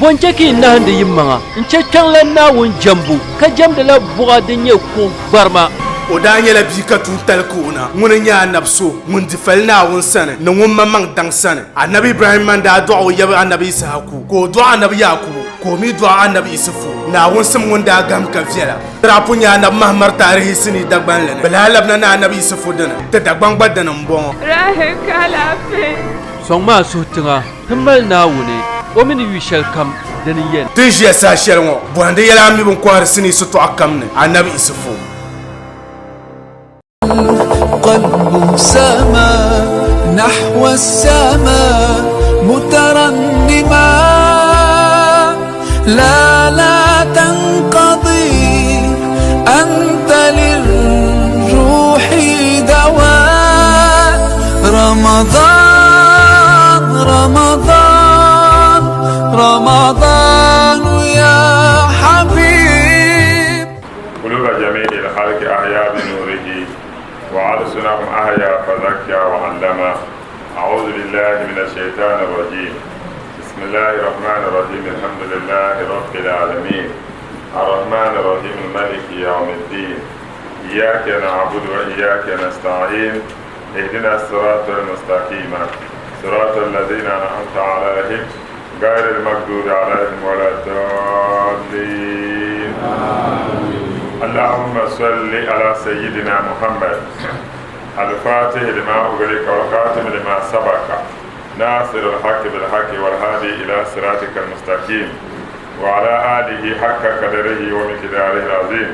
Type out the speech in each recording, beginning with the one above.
Bɔ n-chɛ ka yi nahindi yimaŋa n-chɛ Kpiɔŋlan Naawuni jɛmbu, ka jɛmdila buɣa din nyɛ kuɣ gbarima? O daa nyɛla bia ka tuuntali ka o na. Ŋuni n-nyɛ anabi so ŋun di fali Naawuni sani ni ŋun maŋmaŋ daŋ sani. Anabi Ibrahimma n-daa dɔɣi o yaba anabi Yisahaku, ka o dɔɣi anabi Yaakubu, ka o mi dɔɣi anabi Isufu. Naawuni sim ŋun daa gahim ka viɛla. Di daa pun nyɛ anabi Mahamar taarihi sinii Dagbanli ni. Bɛ lahi labina ni anabi Isufu dini, ti Dagbaŋ gba dini m-bɔŋɔ. Rahi ka alaafee. Sɔŋmi a suhu tiŋa ti mali Naawuni, o mi ni yu shɛlikam dini yɛn. Ti ni ʒiya saha shɛli ŋɔ, bɔhindi yɛla a mi bɛ ni kɔhiri sinii sitɔɣu kam ni, Anabi Isufu. قلب سما نحو السماء مترنما لا لا تنقضي أنت للروح دواء رمضان رمضان رمضان يا حبيب قلوب جميع الخلق أحيا بنوره وألسنهم أحيا فزكى وعلم أعوذ بالله من الشيطان الرجيم بسم الله الرحمن الرحيم الحمد لله رب العالمين الرحمن الرحيم الملك يوم الدين إياك نعبد وإياك نستعين اهدنا الصراط المستقيم صراط الذين أنعمت عليهم غير المغضوب عليهم ولا الضالين اللهم صل على سيدنا محمد الفاتح لما أغلق والخاتم لما سبق ناصر الحق بالحق والهادي إلى صراطك المستقيم وعلى آله حق قدره ومقداره العظيم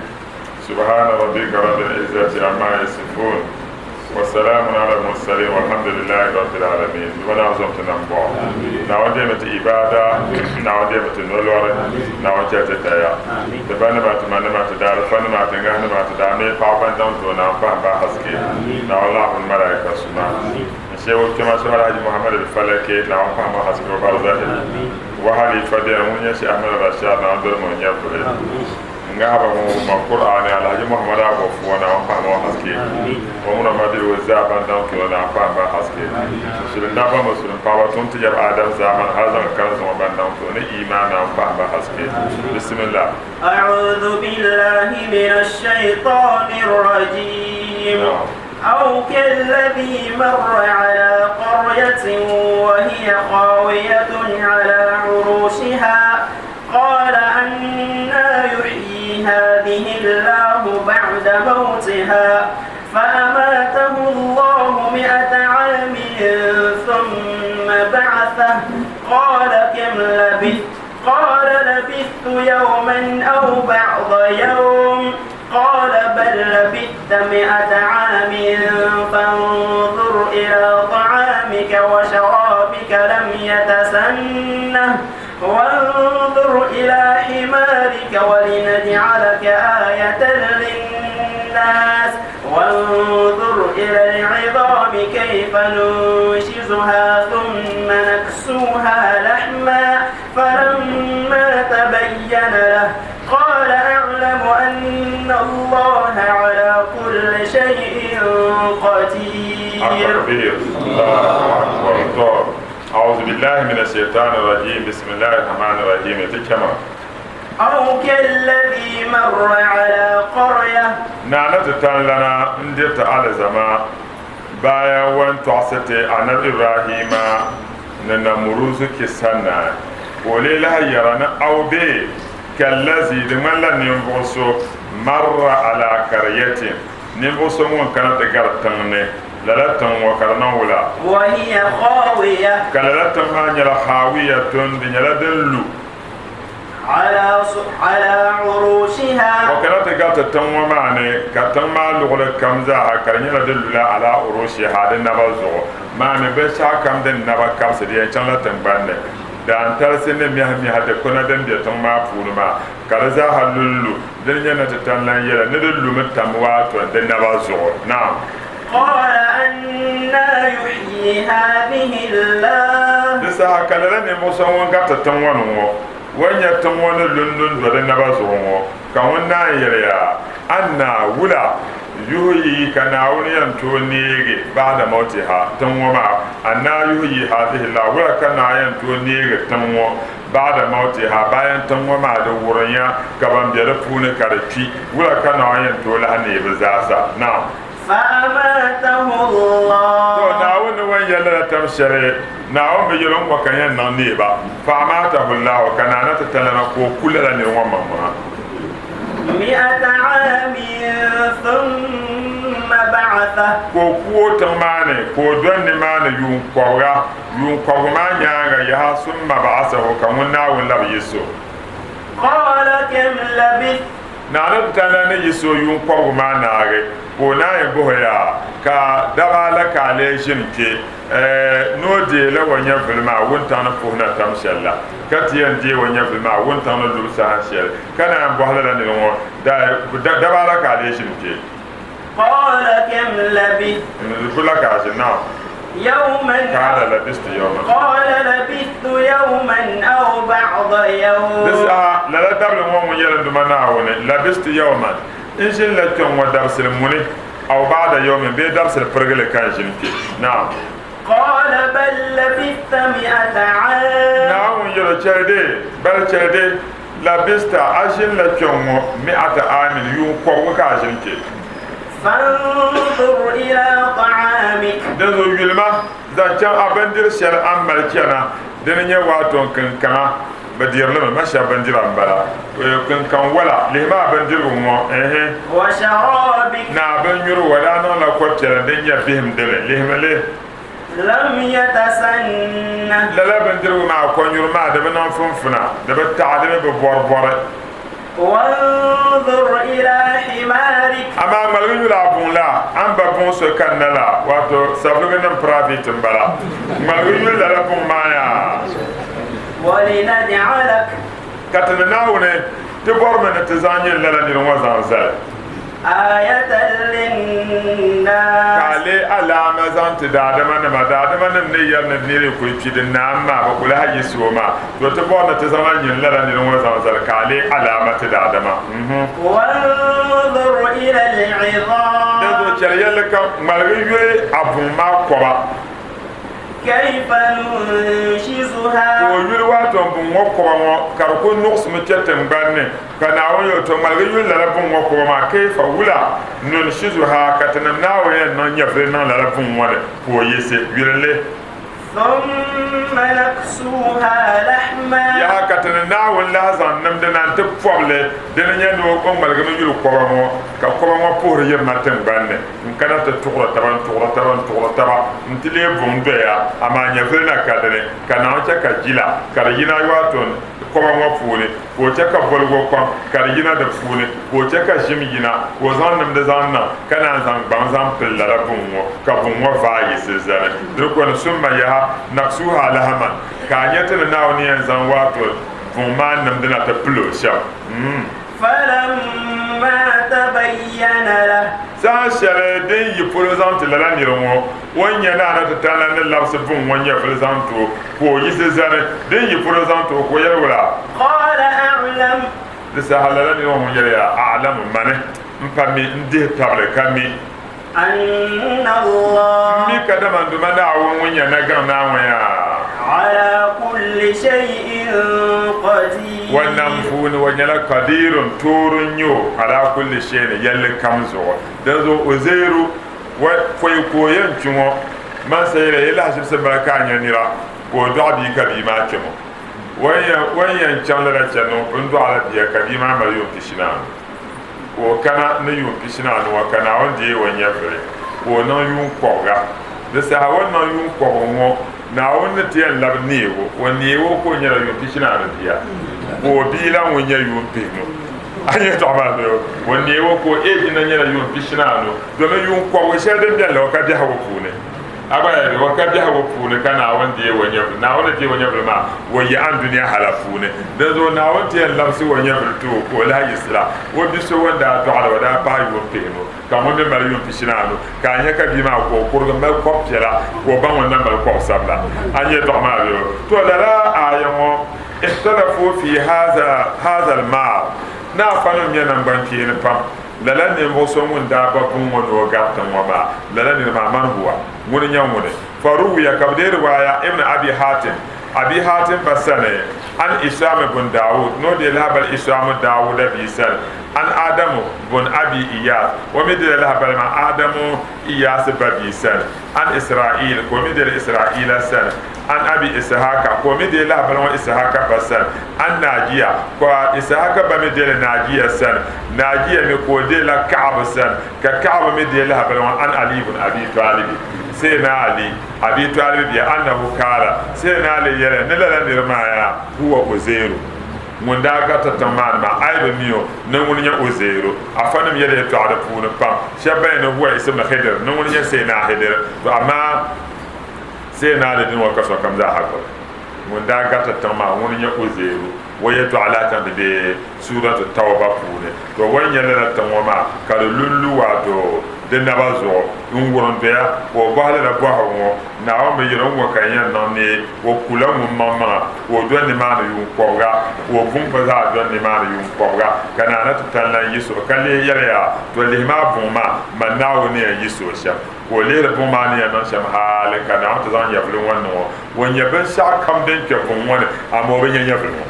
سبحان ربك رب العزة عما يصفون وسلام على المرسلين والحمد لله رب العالمين بنا زمت نمبو ناوان دي مت إبادة ناوان دي مت نولور ناوان تي تتايا تبان ما تمان ما تدار فن ما تنغان ما تدامي فاوبان دون تو نام فهم با حسكي ناوان الله الملائكة سنا shehu kema shehu alhaji muhammad al-falake naawuni pahama haske o barzahi wa halifa bɛni ŋun nyɛ shehu ahmed rashad naawuni dolimi o nyɛvuli n ŋahaba ŋun wumma qur'ani alhaji muhammad abofuwa naawuni pahama o haske o mini o mabiligu zaa ban daŋ tuuni naawuni pahama ba haske musulin dabba musulin paɣaba tun ti yab adam zaamani hali zaŋ kani zuŋɔ ban daŋ tuuni iman naawuni pahama ba haske bismillah أعوذ بالله من الشيطان الرجيم أو كالذي مر على قرية وهي خاوية على عروشها قال أنا يحيي هذه الله بعد موتها فأماته الله مئة عام ثم بعثه قال كم لبثت قال لبثت يوما أو بعض يوم قال بل لبثت مئة عام فانظر إلى طعامك وشرابك لم يتسنه وانظر إلى حمارك ولنجعلك آية للناس وانظر إلى العظام كيف ننشزها ثم نكسوها لحما فلما تبين له قال أعلم أن الله على كل شيء قدير التكبير الله أكبر أعوذ بالله من الشيطان الرجيم بسم الله الرحمن الرحيم تكما أو كالذي مر على قرية نانا تتان لنا ندير تعالى زما بايا وان tɔɣisi anabi Ibrahima ni Namuruzu kisa na ka o lee lahi yɛra ni aw bee kallazi di ŋmanila ninvuɣ so marra ala karyatin ninvuɣ so ŋun kana ti gari tiŋ ni lala tiŋ ŋɔ ka di niŋ wula وهي خاوية ka lala tiŋ maa nyɛla khawiyatun di nyɛla din lu على على عروشها o kana ti gariti tiŋ ŋɔ maa ni ka tiŋ maa luɣuli kam zaaha ka di nyɛla din lula ala urushiha di naba zuɣu maa mi binshɛɣu kam din naba kabisi di yɛn chaŋla tingbani ni daantalisi ni miɛhi miɛhi dikpuna din be tiŋ maa puuni maa ka di zaaha lunlu dini nyɛ na ti tan lan yɛla ni di lumi tam waato di naba zuɣu naam قال أنا يحيي هذه الله di saha ka lala ninvuɣ so ŋun gariti tiŋ ŋɔ ni ŋɔ o ni nya tiŋ ŋɔ ni lunlu n-do di naba zuɣu ŋɔ ka ŋun naan yɛli ya, Anna wula? Yuhyi ka Naawuni yɛn tooi neegi ba'da mawtiha tiŋ ŋɔ maa, annaa yuhyi hazihi llah wula ka Naa yɛn tooi neegi tiŋ ŋɔ ba'da mawtiha bayan tiŋ ŋɔ maa di wurimya ka ban be di puuni ka di kpi, wula ka Naawuni yɛn tooi lahi neei bɛ zaasa? Naam. Fa'amatahu Allah. To Naawuni ni wan yɛli lala tam shɛli, Naawuni bi yɛli o ni ŋɔ ka yɛn niŋ neei ba. Fa'amatahu Allahu ka Naa na ti talana ka o ku lala niri ŋɔ maŋmaŋa. Mi'ata 'aamin thumma ba'athahu. Ka o ku o tiŋ maa ni, ka o doli nimaani yuun kɔbiga. Yuun kɔbiga maa nyaaŋa yaha, summa ba'athahu, ka ŋun Naawuni labi yiɣisi o. Qala kam labith? Naa ni tana ni yiɣisi o yuun kɔbigu maa naagi, ka o naanyi bɔhi o yaa, ka daba la ka a lee ʒini kpe? Ɛɛ, ni o deei la o nyɛvili maa wuntaŋ ni puhi na tam shɛli la, ka ti yɛn deei o nyɛvili maa wuntaŋ ni lubu saha shɛli, ka naan bɔhi lala nira ŋɔ, Daba la ka a lee ʒini kpe? Qala kam labith? Bula ka a ʒini naam? Yawman. Qala labistu yawman. Qala labistu yawman aw ba'da yawm. Di saha lala dabili ŋɔ ŋun yɛli n Duuma Naawuni, Labistu yawman, n ʒinila kpɛŋ ŋɔ dabisili muni, aw ba'da yawmin bee dabisili pirigili ka n ʒini kpe. Naam. Qala bal labista mi'ata 'am. Naawuni yɛl o, Chɛli dee, bal chɛli dee, labista, a ʒinila kpɛŋ ŋɔ mi'ata 'aamin, yuun kɔbigu ka a ʒini kpe. Fanzur ila ta'amik. Dinzuɣu yulima zaŋ chaŋ a bindiri shɛli a ni mali chana, dini n-nyɛ waato kinkaŋa, bɛ diri li mi, ma shɛba bindira m-bala, kinkaŋ wala, lihimi a bindirigu ŋɔ, ɛɛhi. Wa sharabik. Ni a binnyuri wala, a niŋla kɔpiɛla din nyɛ bihim dini, lihimi li. Lam yatasanna. Lala bindirigu maa, kɔnyuri maa, di bi niŋ funfuna, di bi taɣi, di mi bi bɔribɔri. Wanzur ila himarik. Amaa ŋmaligi yuli a buŋ la, a ni ba buŋ so kanna la, wato savelugu nim private m-bala. Ŋmaligi yuli lala buŋ maa yaa. Walinaj'alak. Ka ti ni Naawuni ti bɔrimi ni ti zaŋ nyin lala nir ŋɔ zaŋ zali. Aayatan linnaas. Ka a leei alaama zaŋ ti daadamanima, daadamanim ni yɛri ni nir yi kul kpi di naam maa, bɛ ku lahi yiɣisi o maa. To ti bɔri ni ti zaŋla nyin lala nir ŋɔ zaŋ zali ka a leei alaama ti daadama. Wanzur ila al-'idhaam. Dinzuɣu chɛli yɛlli kam, ŋmaligi yuli a buŋ maa kɔba. Kayfa nunshizuha. Ka o yuli waato buŋ ŋɔ kɔba ŋɔ ka di kul nuɣisimi kpe tiŋgbani ni. Ka Naawuni yɛli, To ŋmaligi yuli lala buŋ ŋɔ kɔba maa, kayfa, wula, nunshizuha, ka tinim Naawuni yɛn niŋ nyɛvili niŋ lala buŋ ŋɔ ni ka o yiɣisi, yuli li. Thumma naksuha lahma. Yaha! Ka ti ni Naawuni lahi zaŋ nimdi na n-ti pɔbi li, dini n-nyɛ ni o ŋmaligimi yuli kɔba ŋɔ, ka kɔba ŋɔ puhiri yirina tiŋgbani ni n-kana ti tuɣiri taba n-tuɣiri taba n-tuɣiri taba n-ti leei buŋ doya, amaa nyɛvili na ka dini, ka Naawuni chɛ ka jila ka di yina Waton kɔba ŋɔ puuni, ka o chɛ ka boligo kpaŋ ka di yina di puuni, ka o chɛ ka ʒim yina, ka o zaŋ nimdi zaŋ niŋ, ka naan zaŋ gbaŋ zaŋ pili lala buŋ ŋɔ, ka buŋ ŋɔ vaai yiɣisi zani. Di ko ni summa yaha, naksuha lahaman, ka a nya ti ni Naawuni yɛn zaŋ waato buŋ maa nimdi na ti pili o shɛm. Falamma tabayyana lahu. Saha shɛli din yi polo zaŋ ti lala nira ŋɔ, o ni nya ni a ni ti tali la ni labisi buŋ ŋɔ nyɛvili zaŋ ti o, ka o yiɣisi zani. Din yi polo zaŋ ti o, ka o yɛli wula? Qala a'lam. Di saha lala nira ŋɔ ŋun yɛli ya, A'lamu, mani, m pa mi, n dihi tabili ka mi. Anna Allah. M mi kadama n Duuma Naawuni ŋun nyɛ Nagaŋ Naa ŋɔ yaa. Ala kulli shay'in qadir. O nam puuni o nyɛla Qadirun, toori n-nyɛ o, ala kulli shay'in, yɛlli kam zuɣu. Dinzuɣu Uzairu, wa pɔi ka o yɛn kpi ŋɔ, man sayila yi lahiʒibisi mali ka a nya nira ka o dɔɣi bia ka bia maa kpɛm o. O ni yɛn chaŋ lala chandi ŋɔ pun dɔɣila bia ka bia maa mali yuun pishi ni anu. Ka o kana ni yuun pishi ni anu ŋɔ ka Naawuni deei o nyɛvili ka o niŋ yuun kɔbiga. Di saha o ni niŋ yuun kɔbiga ŋɔ, Naawuni ni ti yɛn labi neeg o, o neeg o ka o nyɛla yuun pishi ni anu bia, ka o bia la ŋun nyɛ yuun pihinu. A nya yɛtɔɣa maa bee? O neeg o ka o age na nyɛla yuun pishi ni anu, domin yuun kɔbiga shɛli din beni la o ka biɛhigu puuni. A gba yɛli, o ka biɛhigu puuni ka Naawuni deei o nyɛvili. Naawuni ni deei o nyɛvili maa, o yi andunia hala puuni. Dinzuɣu Naawuni ti yɛn labisi o nyɛvili ti o ka o lahi yiɣisira. O bi so o ni daa dɔɣi la, o daa paai yuun pihinu, ka ŋun mi mali yuun pishi ni anu. Ka a nya ka bia maa ka o kurigi mali kɔb piɛla, ka o ba ŋun na mali kɔb sabila. A nya yɛtɔɣa maa bee? To lala aaya ŋɔ, Ikhtalafuu fi haza al-maal, Naafanim nya naŋgbankpeeni pam. Lala ninvuɣ so ŋun daa ba buŋ ŋɔ ni o gari tiŋ ŋɔ maa, lala nir maa man huwa? Ŋuni n-nyɛ ŋuni? Faruwiya ka bɛ deei riwaaya Ibn Abi Hatim, Abi Hatim ba sani, an Ishaam bun Daawud, ni o deei lahabali Ishaam Daawuda bia sani, an Adamu bun Abi Iyaas, o mi deela lahabali maa Adamu Iyaas ba bia sani, an Israail, ka o mi deeli Israaila sani, an Abi Isahaka, ka o mi deei lahabali ŋɔ Isahaka ba sani, an Naajiya, ka Isahaka ba mi deeli Naajiya sani, Naajiya mi ka o deela Ka'ab sani, ka Ka'ab mi deei lahabali ŋɔ an Ali ibn Abi Talib, Sayyidina Ali, Abi Talib bia, annahu kaala, Sayyidina Ali yɛli ni lala niri maa yaa huwa Uzairu, ŋun daa gariti tiŋ maa ni maa, a yi bi mi o, ni ŋuni nyɛ Uzairu. Afanim yɛli yɛtɔɣa di puuni pam, shɛba ban yɛli ni huwa ism Khidir, ni ŋuni nyɛ Sayyidina Khidir, to amaa Sayyidina Ali dini ŋɔ ka sokam zaa ha gbubi. Ŋun daa gariti tiŋ maa ŋuni nyɛ Uzairu, o yɛtɔɣa lahi chaŋ ti be Suuratu Tawba puuni. To o ni nya lala tiŋ ŋɔ maa ka di lunlu waato di naba zuɣu n-wurim doya, ka o bɔhi lala bɔhigu ŋɔ, Naawuni bi yɛli o ŋɔ ka n yɛn niŋ neei o kula ŋun maŋmaŋa ka o doli nimaani yuun kɔbiga, ka o buŋ gba zaa doli nimaani yuun kɔbiga, ka Naa na ti tani lan yiɣis o, ka lihi yɛli ya, To lihi maa buŋ maa, man Naawuni ni yɛn yiɣis o shɛm. Ka o lihiri buŋ maa ni yɛn niŋ shɛm hali ka Naawuni ti zaŋ nyɛvili ŋɔ niŋ o. O nya binshɛɣu kam din kpe buŋ ŋɔ ni, amaa o bi nya nyɛvili ŋɔ.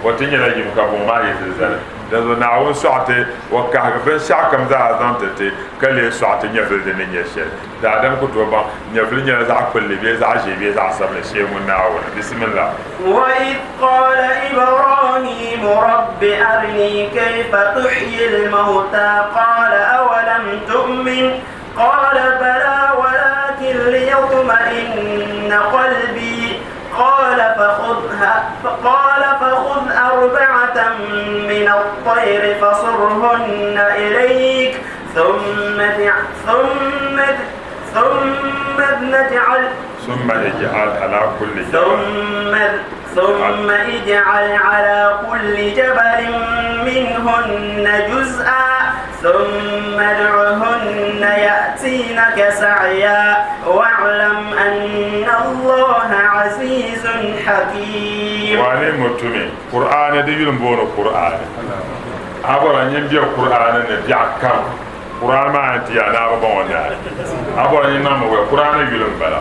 O ti nyɛla yim ka buŋ maa yi ti zali. Dinzuɣu Naawuni sɔɣi ti, o kahigi binshɛɣu kam zaa zaŋ ti ti, ka lee sɔɣi ti nyɛvili di ni nyɛ shɛli. Daadam ku tooi baŋ nyɛvili nyɛla zaɣ kpulli bee zaɣ ʒee bee zaɣ sabinli shee ŋun Naawuni. Bisimillah. وإذ قال إبراهيم رب أرني كيف تحيي الموتى قال أولم تؤمن قال بلى ولكن ليطمئن قلبي قال فخذها قال فخذ أربعة من الطير فصرهن إليك ثم ثم ثم نجعل ثم اجعل على كل جبل ثم ثم اجعل على كل جبل منهن جزءا ثم ادعهن يأتينك سعيا واعلم أن الله عزيز حكيم wane mutumi qur'ani di yuli m-booni qur'ani a bɔra nyin be qur'ani ni biɛɣu kam qur'ani maa yɛn ti yaa ni a bi baŋ o naai a bɔra nyin niŋmi wɛ qur'ani yuli m-bala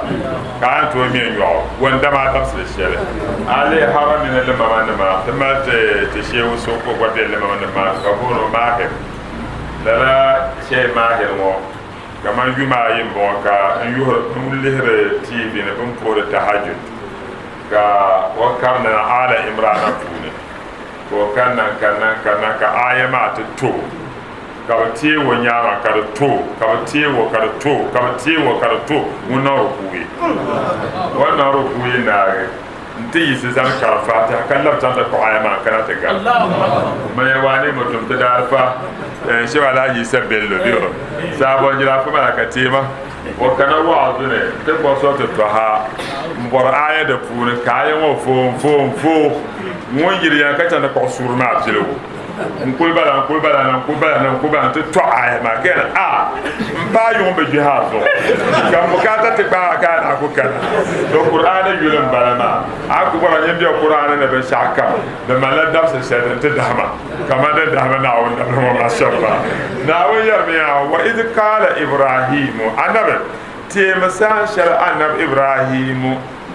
ka a yɛn tooi ŋme nyɔɣu gɔndama a dabisili shɛli a lihi haramini limama nima ti mali ti ti sheewu so ka o gba be limama nima maa ka booni o Mahir lala shehi Mahir ŋɔ kaman yuma ayi m-bɔŋɔ ka n yuhiri n lihiri TV ni bɛ ni puhiri tahajjud ka o karina Aala Imrana puuni ka o kanna n-kanna n-kanna ka aaya maa ti to ka bɛ teei o nyaaŋa ka di to ka bɛ teei o ka di to ka bɛ teei o ka di to ŋun niŋ rukuuyi o ni niŋ rukuuyi naagi n-ti yiɣisi zani karim Fatiha ka labi chaŋ ti kpuɣi aaya maa n-kana ti gari man yɛli waa ni mutum ti daarifa Shehu Alhaji Isa Bello bɛ o Saabɔnjira afa maa ka teema o kana wa'azu ni ti kpuɣi so ti tɔha m-bɔri aaya di puuni ka aaya ŋɔ vooi n-vooi n-vooi ŋun yiri ya ka chaŋ ti kpuɣi suuri maa piligu n kuli bala n kuli bala na n kuli bala na n kuli bala n ti tɔ aaya maa ka yɛli a n paai yuŋ bi gbihi a zuɣu ka n bukaata ti gbaai ka a ku kana to Kur'aani yuli n bala maa a ku bɔra nyin bɛ Kur'aani ni binshaɣu kam di malila dabisili shɛli din ti dahima kamani din dahima Naawuni dabili ŋɔ maa shɛm maa Naawuni yɛrimiya wa idh qaala Ibrahimu anabi teemi saha shɛli anabi Ibrahimu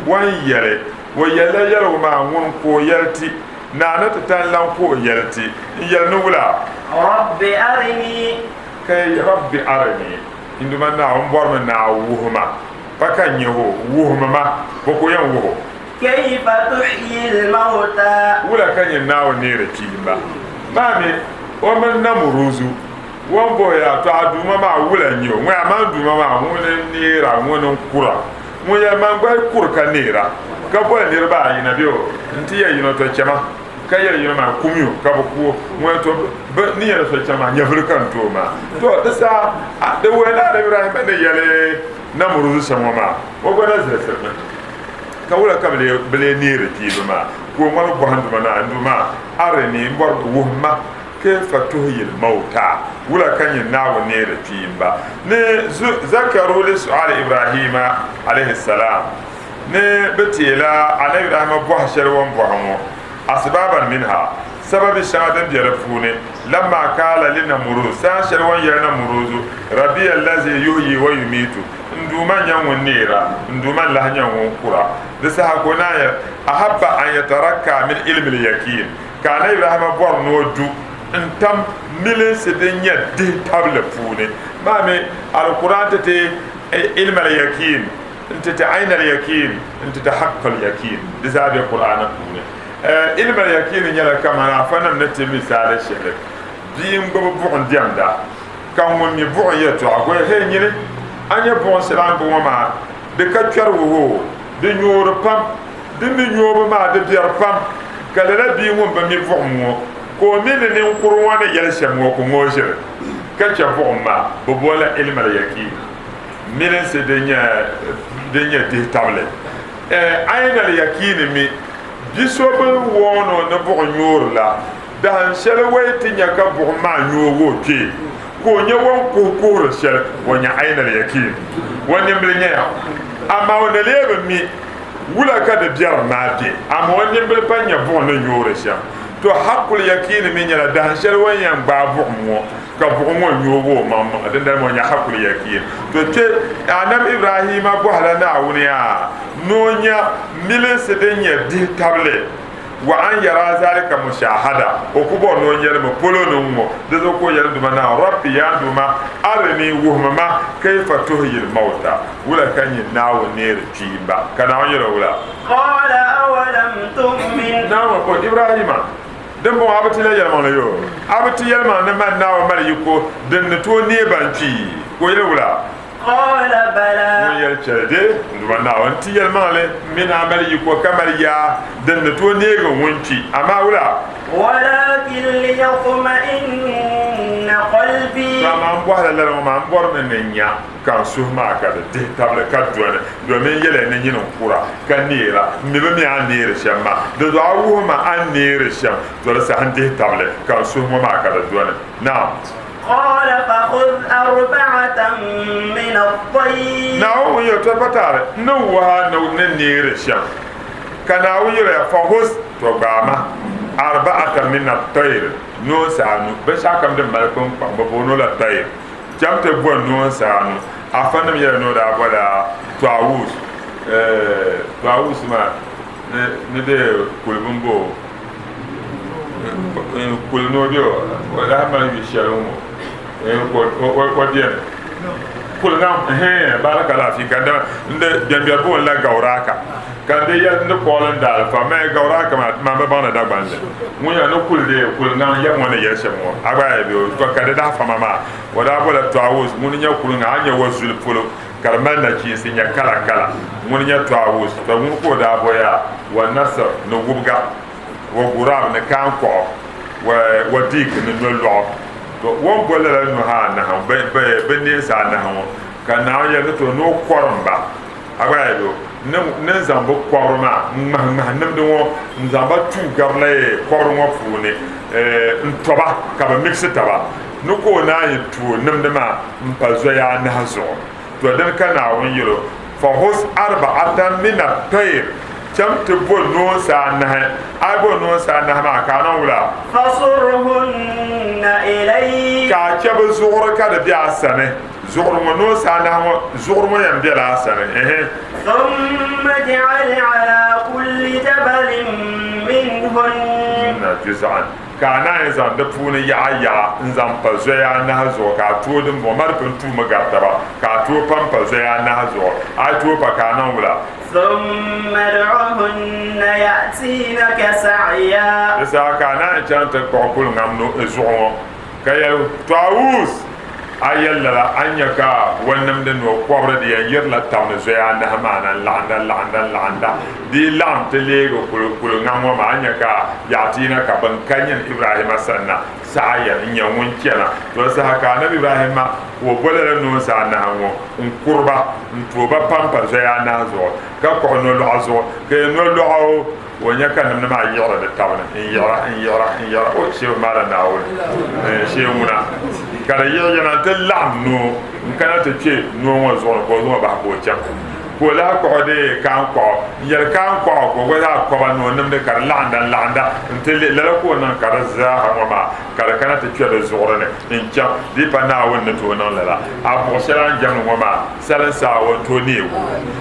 wan yɛli o yɛlila yɛligu maa ŋuni ka o yɛli ti Naa ni ti tali lan ka o yɛli ti, N yɛli ni wula? Rabbi arini. Ka yi, Rabbi arini, n Duuma Naawuni, m bɔrimi ni a wuhi ma, pa ka n nya o, wuhimi ma, bɔ ka o yɛn wuh o? Kayfa tuhyi l-mawta? Wula ka nyɛ Naawuni neeri kpiimba maa mi o mini Namuruzu? O ni bɔhi ya, Tɔ a Duuma maa wula n-nyɛ o? Ŋun a man Duuma maa, ŋuni n-neera, ŋuni n-kura. Ŋun yɛli man gba yi kuri ka neera, ka boli niriba ayi na bɛ o nti yɛli yino, Tɔ chama, ka yɛli yino maa, Kumi o, ka bɛ ku o. Ŋun yɛli, Tɔ bɛ ni yɛli so chama maa, nyɛvili ka n ti o maa. Tɔ di saha di wuhi ni Anabi Ibrahima ni yɛli Namuruzu shɛm ŋɔ maa, o gba na zilisirimi. Ka wula ka bɛ lee neeri kpiiba maa? Ka o ŋmaligi bɔhi n Duuma naa, N Duuma, arini, m bɔri ni wuhim ma Kayfa tuhyil mawta, wula ka nyin Naawuni neeri kpiimba? Ni zakaru li su'ali Ibrahima alayhi salam, ni bɛ teela Anabi Ibrahima bɔhi shɛli o ni bɔhi ŋɔ, asbaban minha, Sababi shɛŋa din be di puuni, Lamma kaala li Namuruz, saha shɛli o ni yɛli Namuruzu, Rabbiya allazi yuhyi wa yumiitu, N Duuma n-nyɛ ŋun neera, n Duuma n-lahi nyɛ ŋun kura. Di saha ka o naan yɛli, Ahabba an yatarakka min ilmi l-yakin, Ka Anabi Ibrahima bɔri ni o du n-tam milinsi din nyɛ dihitabili puuni maa mi Alkur'aan ti ti ilm al-yakin, n-ti ti ayn al-yakin, n-ti ti haqq al-yakin, di zaa be Kur'aani puuni. Ilm al-yakin nyɛla kamani afanim ni ti misaali shɛli, bia n-gbubi buɣim diɛmda ka ŋun mi buɣim yɛltɔɣa ka o yɛli, Hey nyini, a nya buɣim shɛli a ni gbubi ŋɔ maa, di ka kpɛri wuhi o, di nyoori pam, di mi nyoobu maa di biɛri pam, ka lala bia ŋun bi mi buɣim ŋɔ ka o mi ni ninkuri ŋɔ ni yɛli shɛm ŋɔ ku ŋɔ ʒiri ka chɛ buɣim maa, bɛ booni la ilm al-yakin, milinsi din nyɛ dihitabili. Ayn al-yakin mi, bi so bi woon o ni buɣim nyoori la, dahin shɛli wai ti nya ka buɣim maa nyoog o kpee, ka o nya o ni kuhi kuhiri shɛli, o nya ayn al-yakin, o nimbili nyaya. Amaa o ni lee bi mi wula ka di biɛrim maa be, amaa o nimbili pa nya buɣim ni nyoori shɛm. To haqqul yakin mi nyɛla dahin shɛli o ni yɛn gbaai buɣim ŋɔ ka buɣim ŋɔ nyoog o maŋmaŋa, dindali maa o nya haqqul yakin. To kpe Anabi Ibrahima bɔhila Naawuni yaa ni o nya milinsi din nyɛ dihitabili, wa an yara zalika mushahada, o ku bɔri ni o nya li mi polo ni ŋ-ŋɔ, di zuɣu ka o yɛli n Duuma Naawuni, Rabbi, yaa n Duuma, arini, wuhimi ma, kayfa tuhyil mawta, wula ka nyin Naawuni neeri kpiimba? Ka Naawuni yɛl o wula? Qala awalam tu'min. Naawuni ko Ibrahima, Dimbɔŋɔ a bi ti la yɛlimaŋli yo? A bi ti yɛlimaŋli ni man Naawuni mali yiko din ni tooi neei ban kpi? Ka o yɛli wula? Qala bala. Ŋun yɛli, Chɛli dee, n Duuma Naawuni, n ti yɛlimaŋli, m mi ni a mali yiko ka mali yaa din ni tooi neegi ŋun kpi, amaa wula? Walakin liyatma'inna qalbi. To amaa m bɔhila lala ŋɔ maa, m bɔrimi ni n nya ka n suhu maa ka di dihi tabili ka dɔni, domin n yɛliya ni nyini n-kura ka neera, m mi bi mi a ni neeri shɛm maa, di zuɣu a wuhi ma a ni neeri shɛm, to di saha n dihi tabili ka n suhu ŋɔ maa ka di dɔni. Naam. Qala fakhudh arba'atan min at-tayr. Naawuni ŋun yɛli, To pa taali, n ni wuhi a ni ni neeri shɛm. Ka Naawuni yɛliya, Fakhudh, to gbaai ma, arba'atan min at-tayr, noonsi anu, binshɛɣu kam din mali kpunkpaŋ, bɛ booni o la tayr. Cham ti bo noonsi anu. Afanim yɛli ni o daa bola Tawus, Tawus maa ni dee kuli bimbo kuli ni o be o lahi mali yu shɛli ŋɔ o beni kuli ŋa hɛn barakallahu fika n di gbɛngbɛri booni la gawraka ka n di yɛli n di kɔɣili n daali fa mɛ gawraka maa man bi baŋdi Dagbanli ŋun yɛli ni kuli dee kuli ŋa yɛm ŋɔ ni yɛli shɛm ŋɔ a gba yɛ bɛ o ka di daa fama maa o daa bola Tawus ŋuni nyɛ kuli ŋa a nyɛ o zuli polo ka di mali nachiinsi nyɛ kala kala ŋuni nyɛ Tawus to ŋuni ka o daa bo yaa wa Nasr ni wubiga wa Gurab ni kaankɔɣu wa Dik ni nolɔɣu to o ni bo lala nuhi anahi bɛ neensi anahi ŋɔ ka Naawuni yɛli ni to ni o kɔrim ba a gba yɛli o ni n zaŋ bɛ kɔbiri maa n ŋmahi ŋmahi nimdi ŋɔ n zaŋ ba tuui garila kɔbiri ŋɔ puuni n tɔba ka bɛ migisi taba ni ka o naan yi tuui nimdi maa n pa zoya anahi zuɣu. To dini ka Naawuni yɛl o, Fahus arba'atan min at-tayr, cham ti bo noonsi anahi, a yi bo noonsi anahi maa ka a niŋ wula? Fasurhunna ilayk. Ka a chɛ bɛ zuɣuri ka di be a sani, zuɣuri ŋɔ, noonsi anahi ŋɔ zuɣuri ŋɔ yɛn bela a sani, ɛhɛ. Thumma ij'al ala kulli jabalin minhunna juz'an. Ka a naan yi zaŋ di puuni yaɣa yaɣa n-zaŋ pa zoya anahi zuɣu, ka a tooi dimbɔŋɔ maa di pun tuumi gari taba, ka a tooi pa m-pa zoya anahi zuɣu, a yi tooi pa ka a niŋ wula? Thumma ud'uhunna ya'tinaka sa'ya. Di saha ka a naan yi chaŋ ti kpuɣi kuliŋam zuɣu ŋɔ, ka yɛli, Tawus! A yɛli lala, a ni nya ka o nimdi ni o kɔbiri di yɛn yirila tab ni zoya anahi maa na n-laɣinda n-laɣinda n-laɣinda. Di yi laɣim ti leegi kuliŋa ŋɔ maa, a ni nya ka yaɣitiina ka bɛn ka nyin Ibrahima sanna saha yɛn n-nyɛ ŋun chana. To di saha ka Anabi Ibrahima ka o bo lala noonsi anahi ŋɔ n-kuri ba n-tooi ba pampa zoya anahi zuɣu, ka kpuɣi nolɔɣu zuɣu, ka yi nolɔɣu Ka o nya ka nimdi maa yiɣiri di tab ni n-yiɣira n-yiɣira n-yiɣira, o shehu maala Naawuni shee ŋuna, ka di yiɣi yina nti laɣim noo n-kana ti kpe noo ŋɔ zuɣu ni ka o zaŋ o bahi ka o chaŋ. Ka o lahi kpuɣi di kaaŋkɔɣu n-yɛli kaaŋkɔɣu ka o gba zaa kɔba ni o nimdi ka di laɣinda n-laɣinda nti lihi lala ka o niŋ ka di zaaha ŋɔ maa ka di kana ti kpe di zuɣuri ni n-chaŋ. Di yi pa Naawuni ni tooi niŋ lala, a buɣ shɛli a ni jɛmdi ŋɔ maa salinsaa o ni tooi neeg o.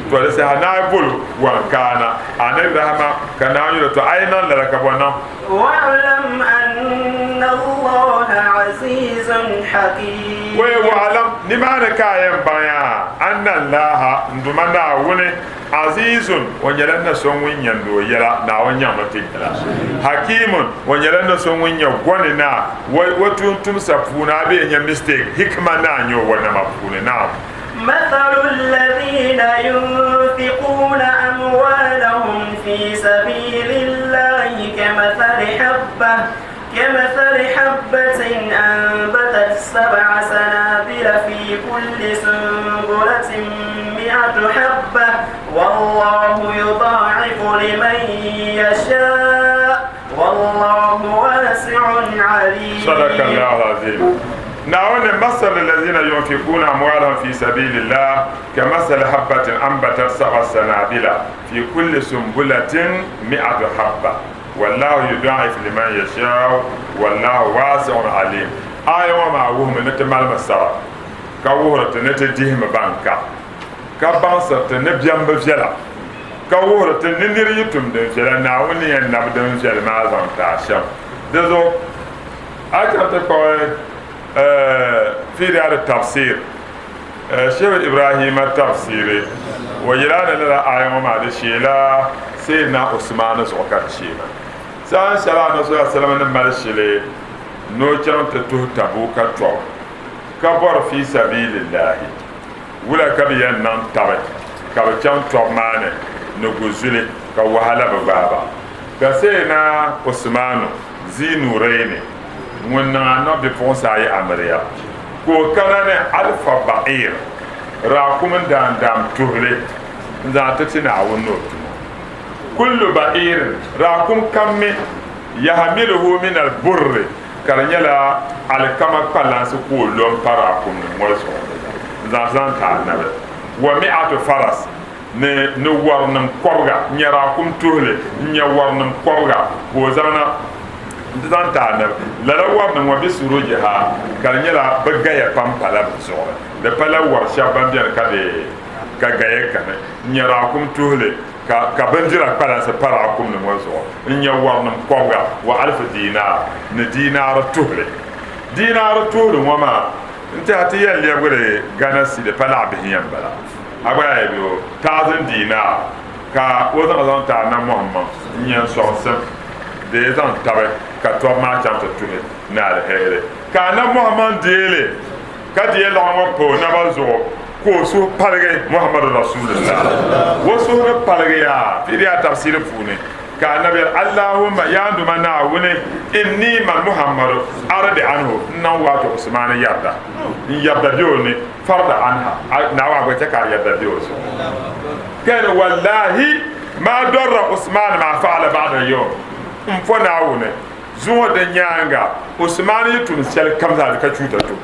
Tɔ di saha naai bol o wa n-kaana Anabi Ibrahima ka Naawuni yɛl o, Tɔ a yi niŋ lala ka bɔ niŋ? Wa'lam anna Allaha azizun hakim. Wee wa'lam, nimaani ka a yɛn baŋ ya, anna Allaha, n Duuma Naawuni, azizun, o nyɛla na so ŋun nyɛndi o yɛla, Naawuni nyaŋmi ti yɛla, hakimun, o nyɛla na so ŋun nyɛ gɔni naa, o tuuntumsa puuni a bee nya mistake, hikima naa n-nyɛ o o nama puuni, Naam. مثل الذين ينفقون أموالهم في سبيل الله كمثل حبة كمثل حبة أنبتت سبع سنابل في كل سنبلة 100 حبة والله يضاعف لمن يشاء والله واسع عليم. صدق الله العظيم. Naawuni masal allazina yunfikuna amwalahum fi sabilillah kamasali habbatin ambatat sab'a sanabila fi kulli sumbulatin mi'atu habba wallahu yudaifu liman yashau wallahu wasi'un alim. Aya ŋɔ maa wuhimi ni ti malimi sara ka wuhiri ti ni ti dihimi ban ka, ka baŋsiri ti ni biɛmbi viɛla, ka wuhiri ti ni nir yi tum din viɛla Naawuni ni yɛn nabi din viɛli maa zaŋ ti a shɛm. Di zuɣu a chaŋ ti kpuɣi fi Riyad tafsir Shehu Ibrahima tafsiri o yɛla ni lala aya ŋɔ maa di sheela Sayyidina Usman zuɣu ka di shee maa. Saha shɛli Anabi sallallahu alaihi wasallam ni mali shili ni o chaŋ ti tuhi Tabuka tɔbu ka bɔri fi sabilillahi wula ka bɛ yɛn niŋ tabi ka bɛ chaŋ tɔbu maa ni ni guzuli ka wahala bi gbaai ba. Ka Sayyidina Usmanu Zinurayni ŋun niŋ Anabi bipuɣinsi ayi amiliya, ka o kana ni alfa ba'ir, raakum n-daandaam tuhili n-zaŋ ti ti Naawuni ni o tumo. Kullu ba'irin, raakum kam mi, yahamiluhu min al-burri, ka di nyɛla alikama kpalansi ka o lo m-pa raakumnim ŋɔ zuɣu n-zaŋ ti zaŋ ti Anabi. Wa mi'atu faras, ni ni wɔrinim kɔbiga, n-nyɛ raakum tuhili, n-nyɛ wɔrinim kɔbiga ka o zaŋ na nti zaŋ ti Anabi. Lala wɔrinim ŋɔ bɛ surujiha ka di nyɛla bɛ gaya pam pala bɛ zuɣuri, di pala wɔri shɛba ban beni ka di ka gaya kani, n-nyɛ raakum tuhili ka ka bindira kpalansi pa raakumnim ŋɔ zuɣu, n-nyɛ wɔrinim kɔbiga, wa alifu diinaar, ni diinaari tuhili. Diinaari tuhili ŋɔ maa n-tɛha ti yɛn lɛbigiri Ghana cedi pa laɣibihi yɛn bala. A gba yaa bi o thousand dinar ka o zaŋ zaŋ ti a na Muhammad n-yɛn sɔŋsim dee zaŋ tabi ka tɔbu maa chaŋ ti tuhi ni aliheri. Ka a na Muhammad deei li ka di yɛliɣi ŋɔ pa o naba zuɣu ka o suhu paligi Muhammadu Rasulillah. O suhu ni paligi yaa fi di a tafsiri puuni ka Anabi yɛli, Allahumma, yaa n Duuma Naawuni, inni man Muhammadu ardi anhu, n niŋ waato Usmani yarda, n yarda be o ni. Farda anha, Naawuni a gba chɛ ka a yarda be o zuɣu. Ka yɛli, Wallahi, maa dɔrra Usman maa fa'ala ba'da al-yawm, M po Naawuni, zuŋɔ din nyaaŋa, Usman yi tum shɛli kam zaa di ka chuuta tum.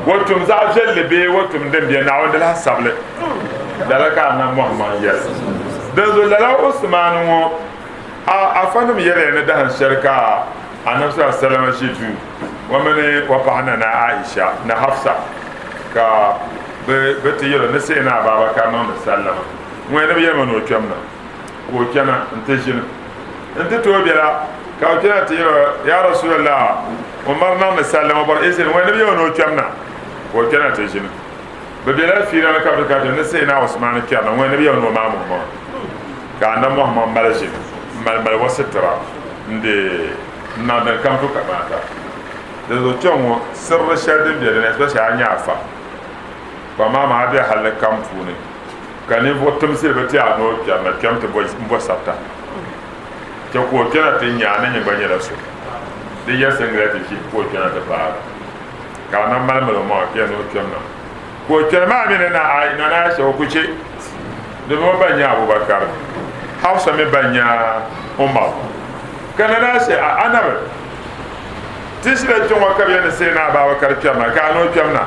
O tum zaɣ viɛlli bee o tum din be, Naawuni di lahi sabi li. Lala ka Annabi Muhammad yɛli. Dinzuɣu lala Usman ŋɔ, a afanim yɛliya ni dahin shɛli ka Annabi sallallahu alaihi wasallam ʒi duu o mini o paɣa Nana Aisha ni Hafsa ka bɛ ti yɛl o ni Sayyidina Abubakar niŋdi sallama. Ŋun ni bi yɛli ma ni o kpɛm na, ka o kpɛna nti ʒini nti ti o biɛla, ka o kpɛna ti yɛl o, Ya Rasulallah, Umar niŋdi sallama bɔri izini, ŋun ni bi yɛli o ni o kpɛm na, ka o kpɛna ti ʒini. Bɛ bela fiila ni ka bɛ ti kariti ni Sayyidina Usman kpɛrina, ŋun ni bi yɛli ni o maami o maŋa, ka Annabi Muhammad mali ʒini m-mali mali o sitira n-di n-niŋ din kam tu kamaata. Di zuɣu kpɛŋ ŋɔ sirri shɛli din be dini especially a nya afa kpamaama a be halli kam puuni ka ninvuɣ timsili bi ti a ni o kpɛrina kpɛm ti bo sabita chɛ ka o kpɛna ti nya a ni nyɛ gba nyɛla so di yɛ singilɛti ʒihi ka o kpɛna ti paagi ka a na mali mali o maŋa kpɛna ni o kpɛm na ka o kpɛna maa mi ni na Aisha o ku chɛ domi o ba nyɛ Abubakar Hafsa mi ba nyɛ Umar ka Nana Aisha a anabi ti shila kpɛ ŋɔ ka bɛ yɛn ni Sayyidina Abubakar kpɛm na ka a ni o kpɛm na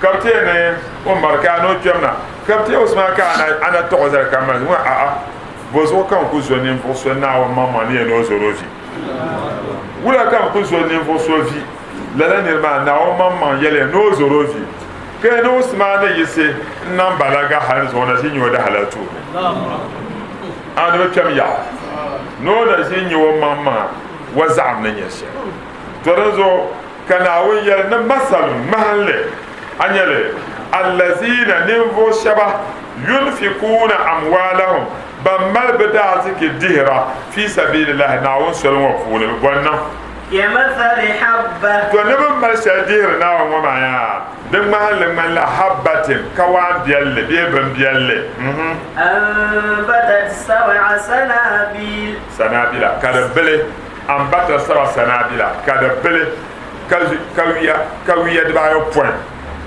ka bɛ ti yɛn ni Umar ka a ni o kpɛm na. Ka bɛ ti yɛli Usman ka a na tɔɣ o zali ka mali ŋɔ a'a, bɔzuɣu ka n ku zo ninvuɣ so Naawuni maŋmaŋ ni yɛn ni o zɔr o vi? Wula ka n ku zo ninvuɣ so vi? Lala nir maa Naawuni maŋmaŋ yɛliya ni o zɔr o vi. Ka ni Usman ni yiɣisi n-niŋ balaga hal ni zuɣu na ʒi nya o dahalali tuuni. A ni bi kpɛm yaɣa ni o na ʒi nya o maŋmaŋa wa zaɣim ni nyɛ shɛli. To dinzuɣu ka Naawuni yɛli ni masalun, ŋmahinli, a nya li, allaziina, ninvuɣ shɛba, yunfikuuna amwaalahum, ban mali bɛ daaziki dihira, fi sabiilillahi, Naawuni soli ŋɔ puuni, bɛ bɔ n-niŋ? Kamathali habba. To ni bɛ ni mali shɛli dihiri Naawuni ŋɔ maa yaa, di ŋmahinli ŋmanila habbatin, kawaan biɛlli bee bimbiɛlli. Anbatat sab'a sanabil. Sanabila, ka di bili. Anbatat sab'a sanabila, ka di bili ka wiya ka wiya dibaayopɔin.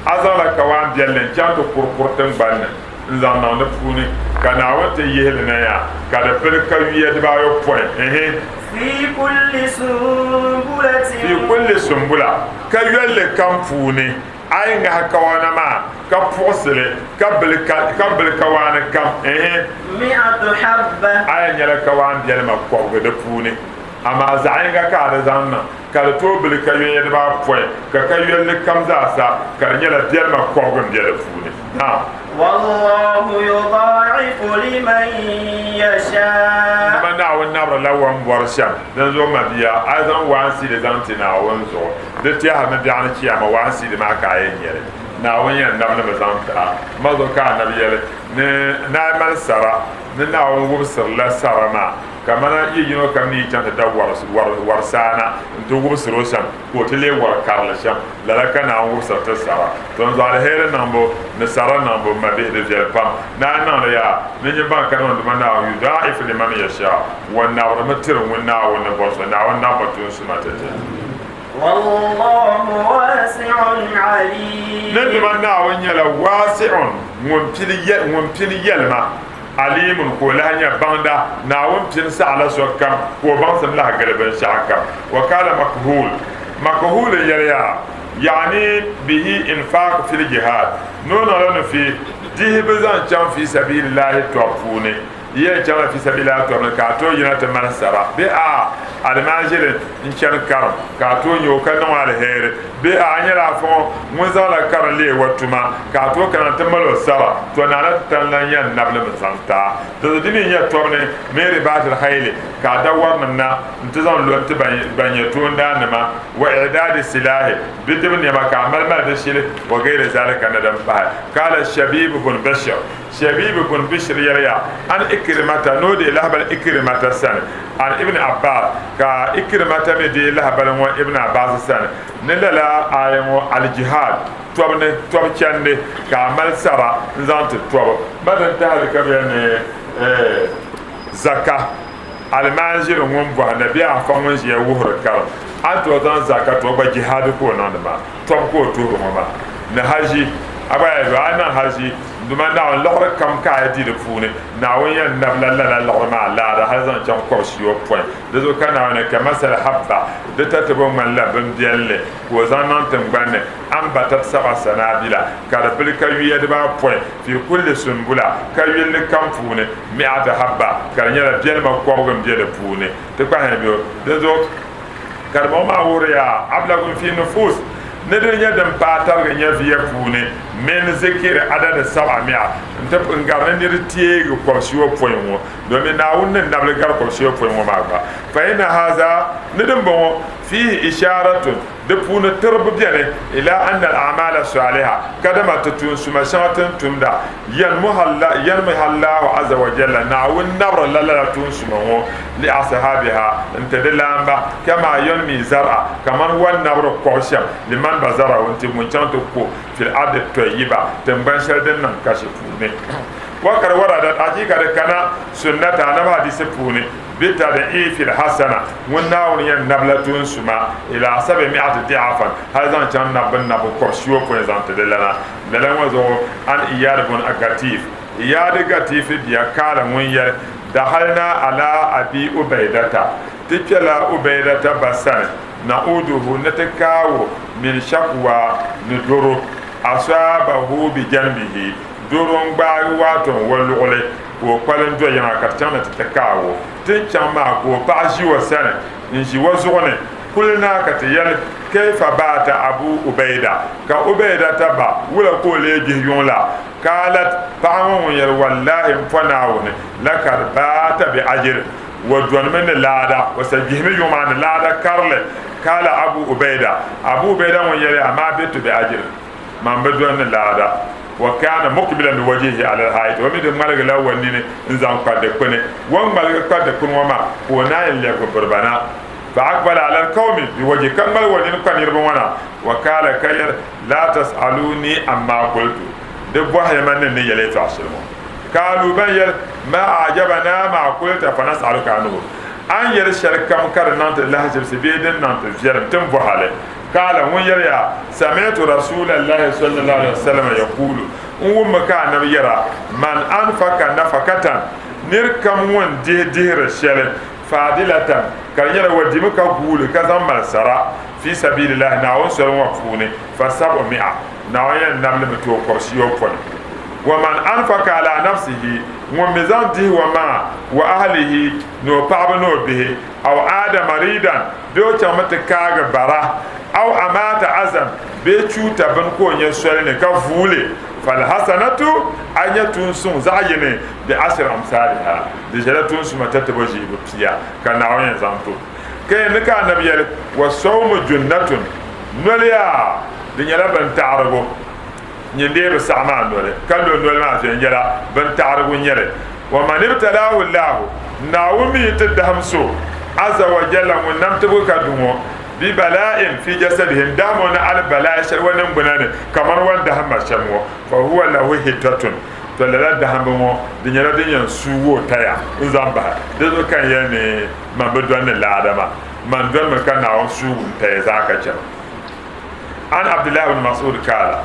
A zaŋla kawaan biɛlli n-chaŋ ti kuri kuri tiŋgbani ni n-zaŋ niŋ di puuni, ka Naawuni ti yihi li na yaa, ka di pili kawiya dibaayopɔin. Ehe. Fi kulli sumbulatin. Fi kulli sumbula, ka yolli kam puuni, a yi ŋahi kawana maa, ka puɣisi li, ka bili ka, ka bili kawaani kam. Ehe. Mi'atu habba. A yɛn nyɛla kawaan biɛlima kɔbigi di puuni, amaa zaɣ yinga ka a di zaŋ niŋ, ka di tooi bili ka yoya dibaapɔin, ka ka yolli kam zaasa, ka di nyɛla biɛlima kɔbigi m-be di puuni. Naam. Wallahu yudaa'ifu liman yashaa. Dama Naawuni nabirila o ni bɔri shɛm. Dinzuɣu mabia, a yi zaŋ waansiili zaŋ ti Naawuni zuɣu, di tɛhirimi biɛɣuni chiyaama waansiili maa ka a yɛn nya li. Naawuni yɛn nabili mi zaŋ ti a. Ma zuɣu ka anabi yɛli ni ni a yi mali sara, ni Naawuni wubisirila sara maa kamana yi yino kam ni yi chaŋ ti da wari saana nti wubisir o shɛm, ka o ti leei wari karili shɛm, lala ka Naawuni wubisiri ti sara. To n zuɣu aliheri niŋbu ni sara niŋbu m mabihi di viɛli pam. Ni a niŋ li yaa, ni nyin baŋ ka niŋ duma Naawuni yudaa'ifu liman yashaa, wa nabirimi tiri ŋun Naawuni ni bɔri so, Naawuni nabimi tuun suma ti ti. Wallahu waasi'un aliim. Ni duma Naawuni nyɛla waasi'un, ŋun pili yɛlima. Aliimun, ka o lahi nyɛ baŋda, Naawuni pini saɣila sokam, ka o baŋsim lahi gili binshɛɣu kam. Wa kaala Makhul, Makhul n-yɛliya, Ya'ni bihi infaaq fil jihaad, ni o niŋla nufi dihibu zaŋ chaŋ fi sabiilillaahi tɔbu puuni. Yi yɛn chaŋla fi sabiilillaahi tɔbu ni ka a tooi yina ti mali sara bee a'a alimaajiri n-chani karim ka a tooi nya o ka niŋ o aliheri bee a'a a nyɛla afa ŋɔ ŋun zaŋla karim leei o tuma ka a tooi kana nti mali o sara, tɔ naana ti tani lan yɛn nabili mi zaŋ ti a. Dinzuɣu di mi nyɛ tɔbu ni min ribaatil khayli, ka a da wɔrinim na nti zaŋ lo n-ti ban nyɛ toondaannima, wa i'daadi silaahi, bidib nɛma ka a mali mali di shili, wa gayri zalika ni din pahi. Kaala Shabiib bun Bashir, Shabiib bun Bishir yɛliya, An Ikrimata, ni o deei lahibali Ikrimata sani, an Ibn Abbas, ka Ikrimata mi deei lahibali ŋɔ Ibn Abbas sani, ni lala aaya ŋɔ, Al-Jihad, tɔbu ni, tɔbu chandi, ka a mali sara n-zaŋ ti tɔbu. Ba din tahili ka bɛ yɛli ni zaka, alimaanʒiri ŋun bɔhi na bee afa ŋun ʒiya wuhiri karim, a ni tooi zaŋ zaka ti o gba jihaadi ka o niŋdi maa, tɔbu ka o tuhiri ŋɔ maa, ni haʒi, a gba yɛli a yi niŋ haʒi duma Naawuni liɣiri kam ka a yi di di puuni, Naawuni yɛn nabila lala liɣiri maa laada hali zaŋ chaŋ kɔbisiyopɔin. Di zuɣu ka Naawuni ni, Kamasali habba, di tatabo ŋmanila bimbiɛlli ka o zaŋ niŋ tiŋgbani ni, ambatat sab'a sanabila, ka di bili ka yuya dibaapɔin, fi kulli sumbula, ka yulli kam puuni, mi'ata habba, ka di nyɛla biɛlima kɔbigu m-be di puuni. Ti kpahi bɛ o. Dinzuɣu ka di bɔŋɔ maa wuhiriya, ablagun fi nufus, ni di nyɛ din paai tarigi nyɛviya puuni, min zikiri adadi sab'a mi'a, n-ti n-gari ni nir teegi kɔbisiyopɔin ŋɔ, domin Naawuni ni nabili gari kɔbisiyopɔin ŋɔ maa gba. Fa inna haza, ni dimbɔŋɔ, fiihi ishaaratun, Di puuni tiribu beni, ila anna al-a'maal as-saaliha, kadama ti tuun suma shɛŋa ti ni tumda, yanmiha Allahu azza wa jalla, Naawuni nabirila lala tuun suma ŋɔ, li ashabiha, n-ti di laamba, kama yanmi zar'a, kamani wa nabiri kɔbu shɛm, liman bazarahu, n-ti ŋun chaŋ ti ko, fil ardi tayyiba, tiŋgbani shɛli din niŋ kashi puuni. Wa kad waradat, achiika di kana sunnata, Anabi hadiisi puuni, Bi tad'iifil hasana, ŋun Naawuni yɛn nabila tuun suma, ilaa sabi mi'ati di'afan, hali zaŋ chaŋ nabbu nabbu kɔbisiyopɔin zaŋ ti di lana. Lala ŋɔ zuɣu, an Iyad bun Gatif, Iyad Gatifi bia kaala ŋun yɛli, Dahalna alaa Abi Ubaidata, ti kpɛla Ubaidata ba sani, na'uduhu, ni ti kaai o, min shakwa, ni doro, asaabahu bi janbihi. Doro n-gbaagi waato n-wa luɣili ka o kpalim do yiŋa ka di chaŋ na ti ti kaag o. Ti ni chaŋ maa ka o paɣa ʒi o sani n-ʒi o zuɣu ni kuli na ka ti yɛli, Kaifa baata Abu Ubaida? Ka Ubaidata ba, Wula ka o lee gbihi yuŋ la? Kaalat, paɣa ŋɔ ŋun yɛli, Wallahi m po Naawuni, lakad baata bi ajir, o donimi ni laada, o sa gbihimi yuŋ maa ni laada karili. Kaala Abu Ubaida, Abu Ubaida ŋun yɛli, Amaa bitu bi ajir, man bi doni ni laada. Wa kaana mukbilan bi wajihihi ala alhaiti, o mi di ŋmaligi la o nini n-zaŋ kpa dikpuni. O ni ŋmaligi kpa dikpuni ŋɔ maa, ka o naan lɛbigi biriba na. Fa aqbala ala alqawmi bi wajihi, ka ŋmaligi o nini kpa niriba ŋɔ na. Wa kaala, ka yɛli, Laa tas'aluuni amma qultu, di bɔhiya ma ni n ni yɛli yɛtɔɣ shɛli ŋɔ. Kaalu, ban yɛli, Maa a'jabanaa maa qulta fa nas'aluka anhu, A ni yɛli shɛli kam ka di niŋ ti lahiʒibisi bee din niŋ ti viɛlim, ti ni bɔhi a li. Kaala, ŋun yɛli ya, Sami'tu Rasuulallahi sallallahu alaihi wasallam yakuulu, N wummi ka Anabi yɛra, Man anfaka nafakatan, nir kam ŋun dihi dihiri shɛli, faadilatan, ka di nyɛla o dimi ka guui li ka zaŋ mali sara, fi sabiilillahi, Naawuni soli ŋɔ puuni, fa sab'u mi'a, Naawuni yɛn nam li mi ti o kɔbisiyopɔin. Wa man anfaka ala nafsihi, ŋun mi zaŋ dihi o maŋa, wa ahlihi, ni o paɣaba ni o bihi, aw aada maridan, bee o chaŋmi ti kaagi bara, aw amaata azan, bee chuuta bini ka o nya soli ni ka vuui li, falhasanatu, a nya tuun suŋ zaɣ yini, bi ashri amsaaliha, di ʒɛla tuun suma tatabo ʒiibu pia ka Naawuni yɛn zaŋ ti o. Ka yɛn ni ka Anabi yɛli, Wa sawmu junnatun, noli yaa, di nyɛla bintaɣirigu, nyin dee bi saɣim a noli ka lo noli maa viɛnyɛla, bintaɣirigu n-nyɛ li. Wa man ibtalaahu Laahu, Naawuni mi yi ti dahim so, Azza wa Jalla, ŋun nam tibigi ka du ŋɔ, bi bala'in fi jasadihi, n-dahim o ni alibala'i shɛli o niŋgbuna ni, kamani o ni dahim ma shɛm ŋɔ, fa huwa lahu hiddatun, tɔ lala dahimbu ŋɔ di nyɛla din yɛn suui o taya n-zaŋ bahi. Di zuɣu ka n yɛli ni man bi dɔni ni laadama, man dɔnimi ka Naawuni suugi n taya zaa ka chɛ ma. An Abdullahi bin Mas'ud kaala,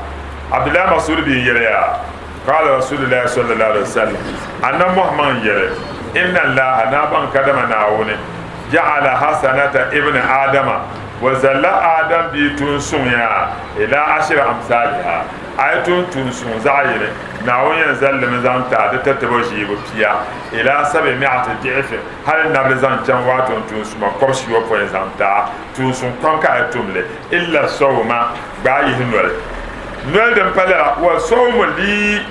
Abdullahi Mas'ud bia n-yɛliya, Qaala Rasulillahi sallallahu alaihi wasallam, Annabi Muhammad n-yɛli, Inna Allaha, naa baŋ kadama Naawuni, ja'ala hasanata ibni Adama, o zalila Adam bia tuun suŋ ya ila ashiri amsaliha, a yi tum tuun suŋ zaɣ yini, Naawuni yɛn zali li mi zaŋ ti a di tatabo ʒiibu pia, ila sabi mi'ati di'ifin, hali nabili zaŋ chaŋ waato tuun suma kɔbisiyopɔin zaŋ ti a. Tuun suŋ pam ka a yi tum li, illa sawma, gbaai yihi noli. Noli din pa lala, wa sawmu lii,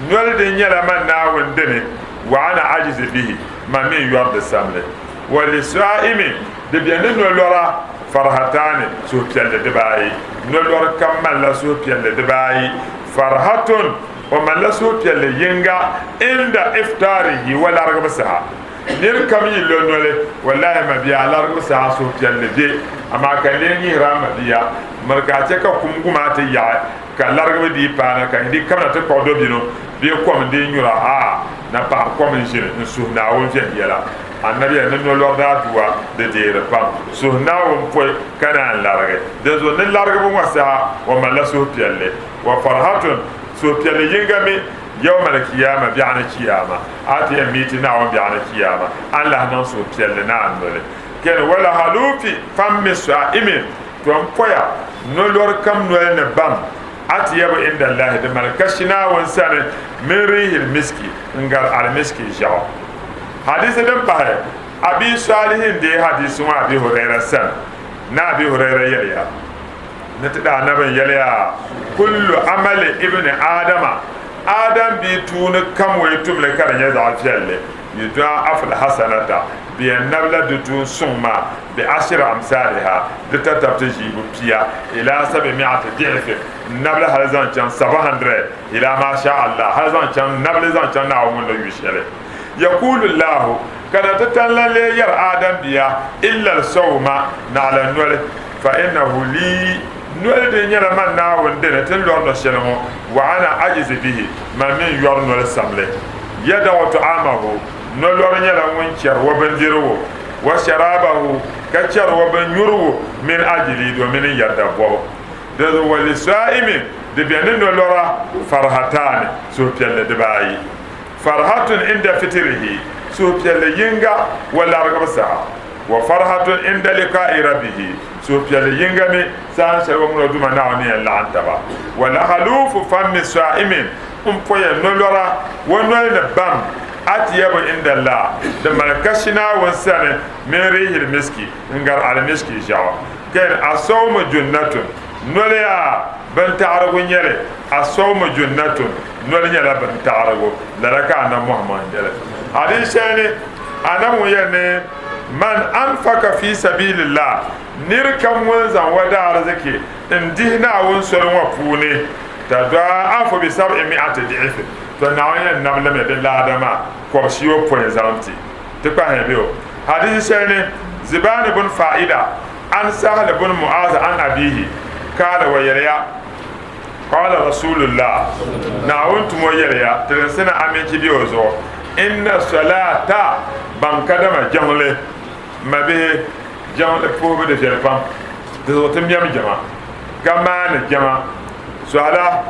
noli din nyɛla man Naawuni dini, wa ana ajizi bihi, man mi n-yɔri di samli. Wa lisa'imi, di be ni nolɔra, farhatani, suhupiɛlli dibaayi. Nolɔri kam malila suhupiɛlli dibaayi. Farhatun, o malila suhupiɛlli yiŋga, inda iftaarihi, o larigibu saha. Nir kam yi lo noli, wallahi mabia, a larigibu saha suhupiɛlli be, amaa ka n lee nyihiri a mabia, miri ka a chɛ ka kum gum a ti yaɣi, ka larigibu dii paana, ka n di kamina ti kpuɣi dobino bee kom n-dii nyura, aa, na paɣiri kom n-ʒini n-suhi Naawuni viɛnyɛla. Anabiya ni nolɔri ni aduwa di deeri pam. Suhi Naawuni pɔi ka naan larigi. Dinzuɣu ni larigibu ŋɔ saha o malila suhupiɛlli. Wa farhatun, suhupiɛlli yiŋga mi yawma al-kiyama, biɛɣuni chiyaama. A ti yɛn mi ti Naawuni biɛɣuni chiyaama, a ni lahi niŋ suhupiɛlli ni a noli. Keni wala halufi fammi sa'imin, to m poya nolɔri kam noli ni bam, atyabu inda Allahi, di mali kashi Naawuni sani, min rihil miski, n-gari alimiski ʒiɛɣu. Hadisi din pahi, Abi Salihi n-deei hadisi ŋɔ Abi Huraira sani, ni Abi Huraira yɛliya, Ni ti daa nabi n-yɛliya, Kullu amali ibni Adama, Adam bia tuuni kam o yi tum li ka di nyɛ zaɣ viɛlli, yudɔafu lhasanata, bɛ yɛn nabila di tuun suŋ maa bi ashiri amsaliha, di tatabti ʒiibu pia, ila sabi mi'ati di'ifin, n-nabili hali zaŋ chaŋ 700, ila ma sha Allah, hali zaŋ chaŋ nabili zaŋ chaŋ Naawuni ŋun ni yu shɛli. Yakulu Llahu, ka na ti tan lan lee yɛri Adam bia, illa l-sawma, naɣila noli, fa innahu lii, noli din nyɛla man Naawuni dini ti ni lɔri nɔ shɛli ŋɔ, wa ana ajizi bihi, man mi n-yɔri noli samli. Yada'u ta'amahu, nolɔri nyɛla ŋun chɛri o bindirigu, wa sharabahu, ka chɛri o binnyurigu min ajili, domin n yɛrida bɔbu. Dinzuɣu wa lisa'imi, di be ni nolɔra farhatani, suhupiɛlli dibaayi. Farhatun inda fitirihi, suhupiɛlli yiŋga o larigibu saha, wa farhatun inda liqa'i rabbihi, suhupiɛlli yiŋga mi saha shɛli o mini o Duuma Naawuni ni yɛn laɣim taba. Wa lahaluufu fammi sa'imin, N poya nolɔra o noli ni bam atyabu indallah di mali kashi Naawuni sani min rihil miski n gari alimiski ʒiɛɣu. Ken asawmu junnatun noli yaa bintaɣirigu nyɛli asawmu junnatun noli nyɛla bintaɣirigu lala ka Anabi Muhammad yɛli hadiisi shɛli ni Anabi ŋun yɛli ni man anfaka fi sabilillah nir kam ŋun zaŋ o daariziki n dihi Naawuni soli ŋɔ puuni tadɔafu bi sab'i mi'ati di'ifin to Naawuni yɛn nabili mi di laada maa kɔbisiyopɔin zaŋ ti ti kpahi bɛ o. Hadiisi shɛli ni Zibani bun Fa'ida an Sahli bun Mu'az an abihi kaala o yɛliya, Qala Rasulullah, Naawuni tumo yɛliya, tilinsi ni aminchi be o zuɣu, Inna salata ban kadama jiŋli, mabihi jiŋli puhibu di viɛli pam, di zuɣu ti mɛmi jama ka maani jama sɔhila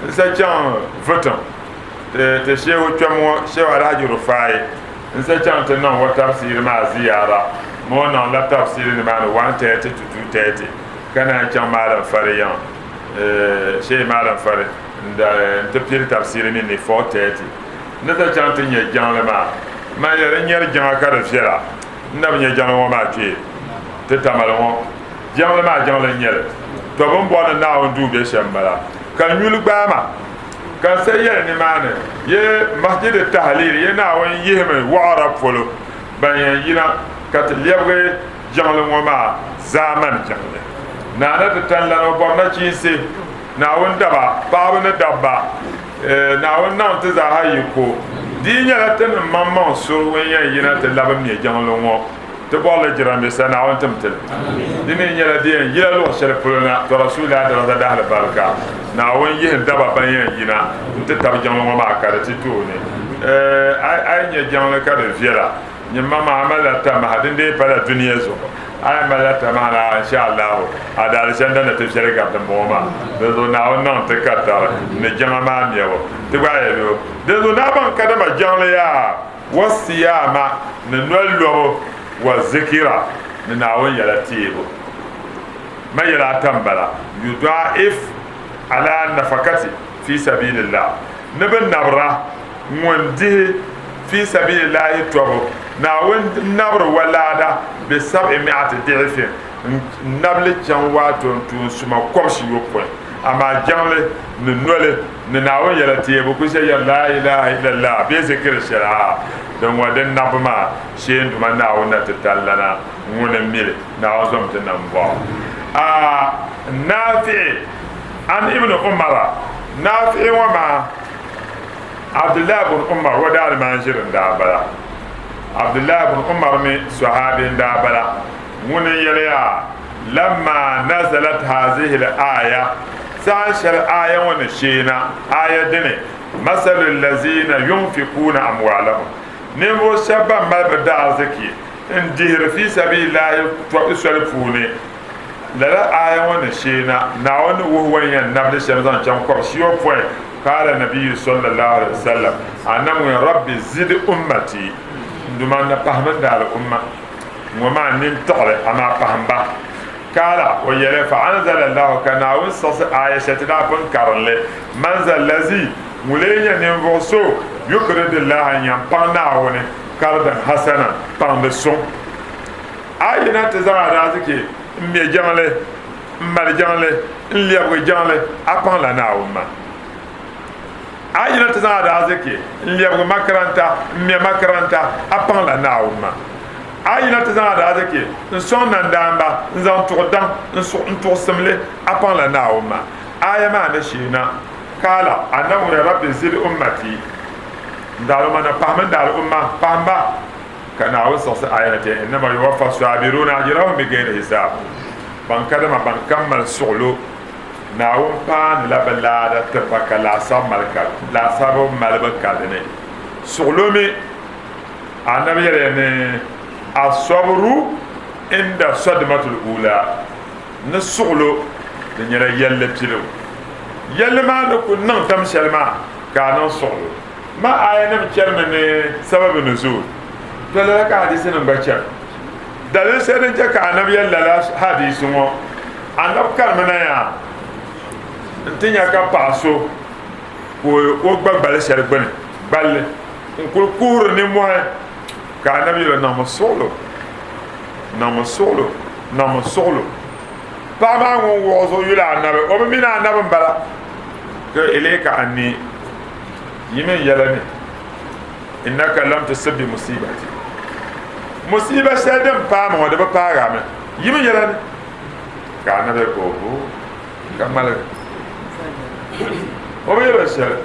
n sa chaŋ vutiŋ ti shehu kpɛm ŋɔ Shehu Alhaji Rufai n sa chaŋ ti niŋ o tafsiiri maa ziyaara ma o niŋ la tafsiiri nimaani 1:30 to 2:30 ka naan chaŋ Maalam Fari yiŋa Shehi Maalam Fari n ti pili tafsiiri mi ni 4:30 ni sa chaŋ ti nyɛ jiŋli maa man yɛli n nyɛri jiŋa ka di viɛla n na bi nyɛ jiŋli ŋɔ maa kpee ti tamali ŋɔ jiŋli maa jiŋli n nyɛli to bɛ ni bɔri ni Naawuni duu be shɛm m-bala ka nyuli gbaai ma ka n sa yɛli nimaani ye Masjid Tahlil ye Naawuni yihimi wɔɣira polo ban yɛn yina ka ti lɛbigi jiŋli ŋɔ maa zaamani jiŋli. Naa na ti tan lana o bɔri nachiinsi Naawuni daba paɣaba ni dabba Naawuni niŋ ti zaaha yiko di yi nyɛla ti ni maŋmaŋ suri ŋun yɛn yina ti labi me jiŋli ŋɔ ti bɔrili jiranbiisa Naawuni tim ti li. Di mi nyɛla di yɛn yila luɣ shɛli polo na, to Rasulillahi daraza dahali barika, Naawuni yihim daba ban yɛn yina nti tabi jiŋli ŋɔ maa ka di ti tooni. A yi nya jiŋli ka di viɛla, nyin maŋmaŋ a malila tamaha, din dee pala dunia zuɣu, a yɛn malila tamaha ni a insha Allahu a daalichanda ni ti viɛli gari dimbɔŋɔ maa. Dinzuɣu Naawuni niŋ ti ka tari ni jiŋa maa mɛbu ti gba yɛli o. Dinzuɣu naa baŋ kadama jiŋli yaa. Wa siyaama, ni noli lobu, wa zikira, ni Naawuni yɛla teebu. Ma yɛla ata m-bala, yudɔa'if ala nafakati fi sabilillah, ni bɛ nabira ŋun dihi fi sabilillahi tɔbu, Naawuni nabiri wa laada bi sab'i mi'ati di'ifin, n-nabili chaŋ waato n-tuun suma kɔbishiyopɔin, amaa jiŋli ni noli Ni Naawuni yɛla teebu ku shɛ yɛri laa ilaha illallah bee zikiri shɛli aa din ŋɔ din nabbu maa shee n Duuma Naawuni na ti talilana ŋuni m mili Naawuni zom ti nambɔɣu. A Nafi'i an Ibn Umara Nafi'i ŋɔ maa Abdullahi bun Umar o daalimaanʒiri n daa bala. Abdullahi bun Umar mi sahabi n daa bala. Ŋuni n yɛliya, Lamma nazalat hazihi l-aaya, saha shɛli aaya ŋɔ ni sheena, aaya dini, Masalu lazina yunfikuuna amwaalahum, ninvuɣ shɛba ban mali bɛ daariziki n-dihiri fi sabiilillaahi tɔbu soli puuni, lala aaya ŋɔ ni sheena, Naawuni ni wuhi o ni yɛn nabdi shɛm zaŋ chaŋ kɔbishiyopɔin, Qaala nabiyyu sallallahu alaihi wasallam, Annabi ŋun Rabbi zid ummati, n Duuma n na pahimi n daali umma. Ŋɔ maa nini tiɣili, amaa pahim ba. Kaala, o yɛli, fa anzala Allahu, ka Naawuni siɣisi aaya shɛli ti daa pun karim li, Man za allazi, ŋun lee nyɛ ninvuɣ so, yukridillaha, n-yɛn paŋ Naawuni, kardan hasanan, paŋdi suŋ. A yi na ti zaŋ a daaziki m-me jiŋli, m-mali jiŋli, n-lɛbigi jiŋli, a paŋla Naawuni maa. A yi na ti zaŋ a daaziki n-lɛbigi makaranta, m-me makaranta, a paŋla Naawuni maa. A yi na ti zaŋ a daaziki n-sɔŋ nandaamba, n-zaŋ tuɣi daŋ, n-tuɣi simli, a paŋla Naawuni maa. Aaya maa ni sheei na, Kaala, Annabi ŋun ya Rabbi zid ummati, n daalumma na pahimi n daalumma, pahim ba. Ka Naawuni siɣisi aaya na ti yɛli, Innama yuwaffa saabiruna ajrahum bigayri hisaab, ban kadama ban kam mali suɣulo Naawuni paanila bɛ laada tiri ba ka laasabu malibu ka di ni. Suɣulo mi, Anabi yɛliya ni asɔburu inda sɔdimatul uula, ni suɣulo di nyɛla yɛlli piligu. Yɛlli maa ni ku niŋ tam shɛli maa ka a niŋ suɣulo. Ma aayanim chɛrimi ni sababi nuzuul, to lala ka hadiisinim gba chɛri. Daliri shɛli din chɛ ka Anabi yɛli lala hadiisi ŋɔ, Anabi karimi na yaa nti nya ka paɣa so ka o gba gbali shɛli gbuni gballi n-kuli kuhiri nimmohi ka anabi yɛl o, Niŋmi suɣilo, niŋmi suɣilo, niŋmi suɣilo. Paɣa maa ŋun wuɣi o zuɣu yuli anabi, o bi mi ni anabi m-bala. Ka ilayka anni, yi mi n yɛla ni, innaka lam tusib bi musibati, musiba shɛli din paai ma ŋɔ di bi paagi a mi, yi mi n yɛla ni. Ka anabi yɛli, Oho, ka ŋmaligi. O bi yɛl o shɛli,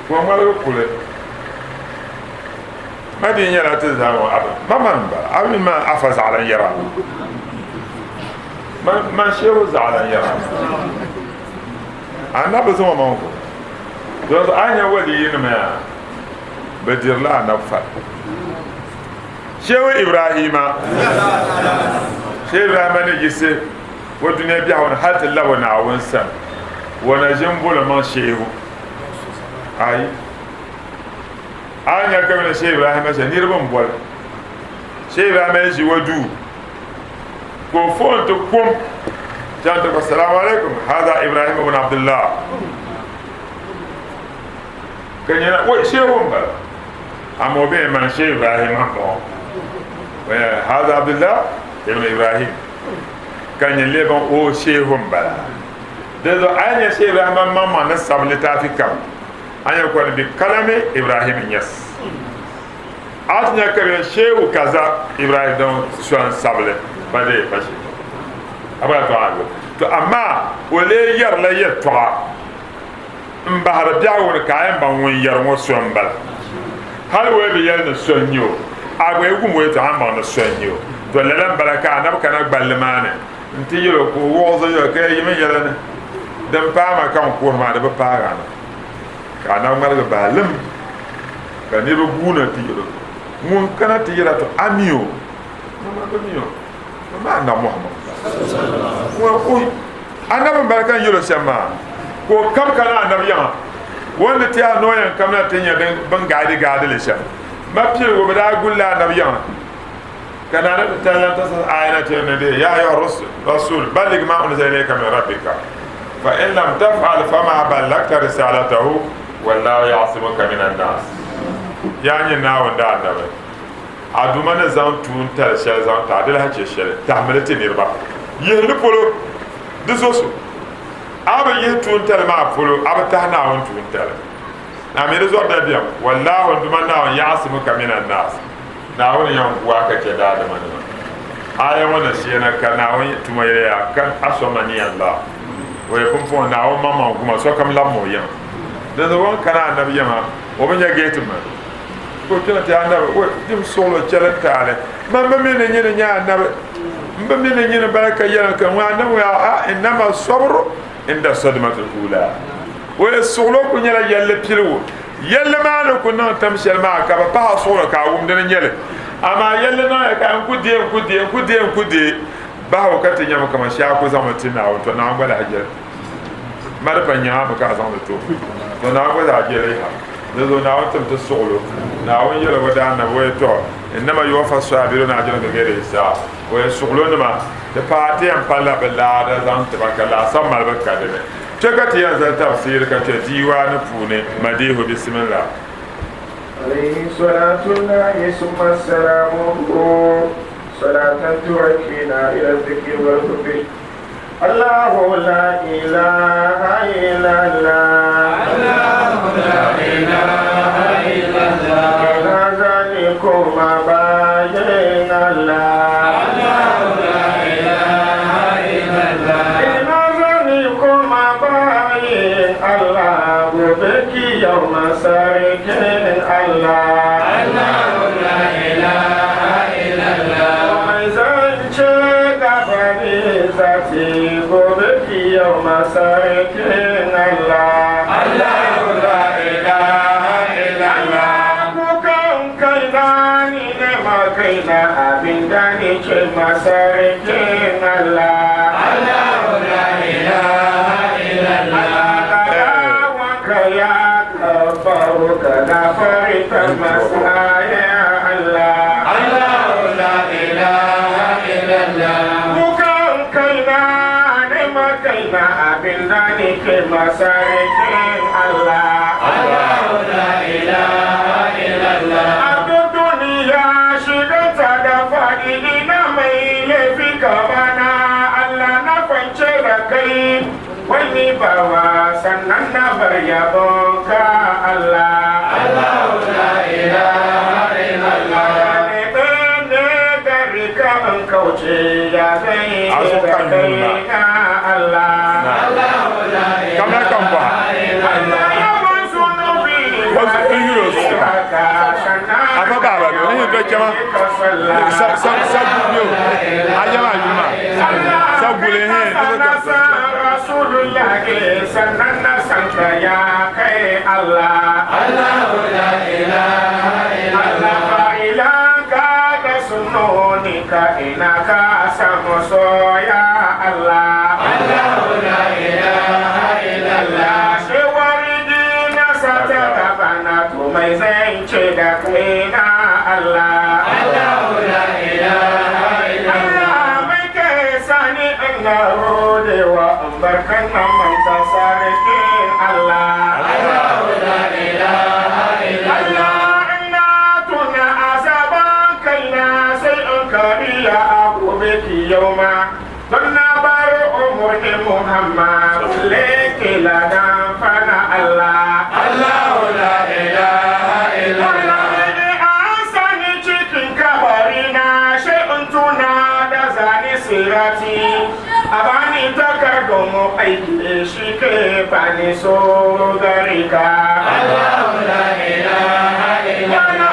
ka o ŋmaligi kuli. Ma di nyɛla ti zaa ŋɔ abi ma man bala a mi man afa zaɣila n yɛra man shehu zaɣila n yɛra anabi zaŋ o maŋ ko don zuɣu a nya waliyinima yaa bi dirila anabi fali shehu ibrahima shehu ibrahima ni yisi o dunia biɛhigu ni hali ti labi naawuni sani o na ʒi n boli maŋ shehu ayi A ni nya ka bɛ ni Sheikh Ibrahima shɛli niriba m-boli. Sheikh Ibrahima yi ʒi o duu ka o foon ti kum chaŋ ti kpa salamu alaikum haza Ibrahim ibn Abdullah ka nyɛla o shehu m-bala amaa o bee man Sheikh Ibrahim m-bɔŋɔ haza Abdullah ibn Ibrahim ka nyɛ lee baŋ o shehu m-bala dinzuɣu a yi nya Sheikh Ibrahim maŋmaŋ ni sabi litaafi kam A nya kɔni bi kalami Ibrahim Niass. A ti nya ka bɛ shehu kaza Ibrahim don sɔn sabili pa dee pa she. A bala tɔɣa yo. To amaa o lee yɛrila yɛltɔɣa m bahiri biɛhigu ni ka a yɛn baŋ ŋun yɛri ŋɔ so m bala. Hali o yi bi yɛli ni so n nyɛ o, a gba yi wum o yɛltɔɣa a ni baŋ ni so n nyɛ o. To lala m bala ka anabi kana gballi maa ni nti yɛl o ka o wuɣi zuɣu yɛli ka ya yi mi yɛla ni din paai ma ka n kuhiri maa di bi paagi a na. Ka a na ŋmaligi bahi lim, ka niriba guuna ti yɛl o, Ŋun kana ti yɛra to a mi o? Ŋun bi mi o, ŋun maa Anabi Muhammad m-bala. Anabi m-bala ka n yɛl o shɛm maa, ka o kab kana anabi yiŋa. O ni ti a ni o yɛn kamina ti nya bɛn gaadi gaadi li shɛm. Ma piligu bɛ daa gulila anabi yiŋa, ka naa ni ti tali lan ti aya na ti ni di, Ya ayuha rasul, ballig ma unzila ilayka min rabbika. Fa in lam taf'al fama ballagta risalatahu wallahu ya'simuka minan nas. Yaa nyini Naawuni daannabi, a Duuma ni zaŋ tuuntali shɛli zaŋ ti a, di lahi chɛ shɛli, tahimi li ti niriba. Yihi li polo, di zo so. A bi yihi tuuntali maa polo, a bi tahi Naawuni tuuntali. A mi di zɔri dabiɛm. Wallahu, n Duuma Naawuni, ya'simuka minan nas. Naawuni yɛn gu a ka chɛ daadamanima. Aaya ŋɔ na shee na ka Naawuni tuma yɛliya, Kan asɔmani Allah, o yɛ pumpɔŋɔ Naawuni maŋmaŋ guma sokam labimi o yiŋa. Dinzuɣu o ni kana Anabi yiŋa, o bi nya geeti mali. Ka o kpɛna ti Anabi, O dim suɣulo chɛli n taali, man bi mi ni nyini nyɛ Anabi, m bi mi ni nyini bala ka yɛli ka ŋun Anabi ŋɔ yaa, a innama sabru inda sadmatil ula. O yɛ suɣulo kuli nyɛla yɛlli piligu. Yɛlli maa ni ku niŋ tam shɛli maa ka bɛ pahi a suɣulo ka a wum dini n-nyɛ li. Amaa yɛlli niŋya ka n ku deei, n ku deei, n ku deei, n ku deei bahi o ka ti nyami kaman shee a ku zaŋmi ti Naawuni, tɔ Naawuni gba lahi je li. Ma di pa nyaami ka a zaŋdi ti o, tɔ Naawuni gba zaa je li yaha. Dinzuɣu Naawuni tim ti suɣulo. Naawuni yɛl o daannabi o yɛ, Tɔ innama yuwaffa saabiruna ajrahum bighayri hisaab. O yɛ, Suɣulonima, ti paai ti yɛn palila bɛ laada zaŋ ti ba ka laasabu malibu ka di ni. Kpe ka ti yɛn zali tafsiiri ka kpe diiwaani puuni madiihu bisimillah. Alayhi salatullahi summa salamuhu salatan turakina ila dhikri wal hubbi Allahu la ilaha illallah Allahu la ilaha illallah Ila zalikum abayin Allah Allahu la ilaha illallah Ina zalikum abayin Allah Gobe kiyama sarkin Allah Allahu la ilaha illallah Mai zance gabani zati gobe kiyama sarkin Allah Allahu la ilaha illallah Kukan kaina ni ne ma kaina abin da ni ce masarkin Allah Allahu la ilaha illallah Wanka ya kafaru ka gafarta masa ya Allah Allahu la ilaha illallah Kukan kaina ne ma kaina abin da ni ce masarkin Allah. Allahu la ilaha illallah. A duk duniya shiganta da faɗi ina mai laifi kamana Allah na kwance da kai wani bawa sannan na bar yabon ka Allah. Allahu la ilaha illallah. Ne ne gari ka in kauce ya zai A so da kan kai nuna. na Allah. Allahu la Kamar kan ba. ilaha Allah illallah. yawan zunubi Wasu ɗin euros. haka sannan Afa baba do ni do chama. ka sallah. Sa sa sa gulio. Ayama yuma. Sa gule he. Rasulullahi sannan na san ka ya kai Allah. Allahu la ilaha illallah. Allah fa'ilanka da sunonika ina ka samu soya Allah. Allahu la ilaha illallah. Shewari na sata gabana to mai zance da kai na Allah. Allahu la ilaha illallah. Allah mai kai sani ina rodewa in barkan nan manta sarkin Allah. Allahu la ilaha illallah. Allah ina tuna azaban kaina sai in kariya a gobe kiyauma don na bar umurnin Muhammad leke ladan fana Allah. Allahu la ilaha illallah. Allah ne an sani cikin kabari na sai in tuna da zani sirati a bani takardun mu aiki shi ke bani so gare ka. Allahu la ilaha illallah.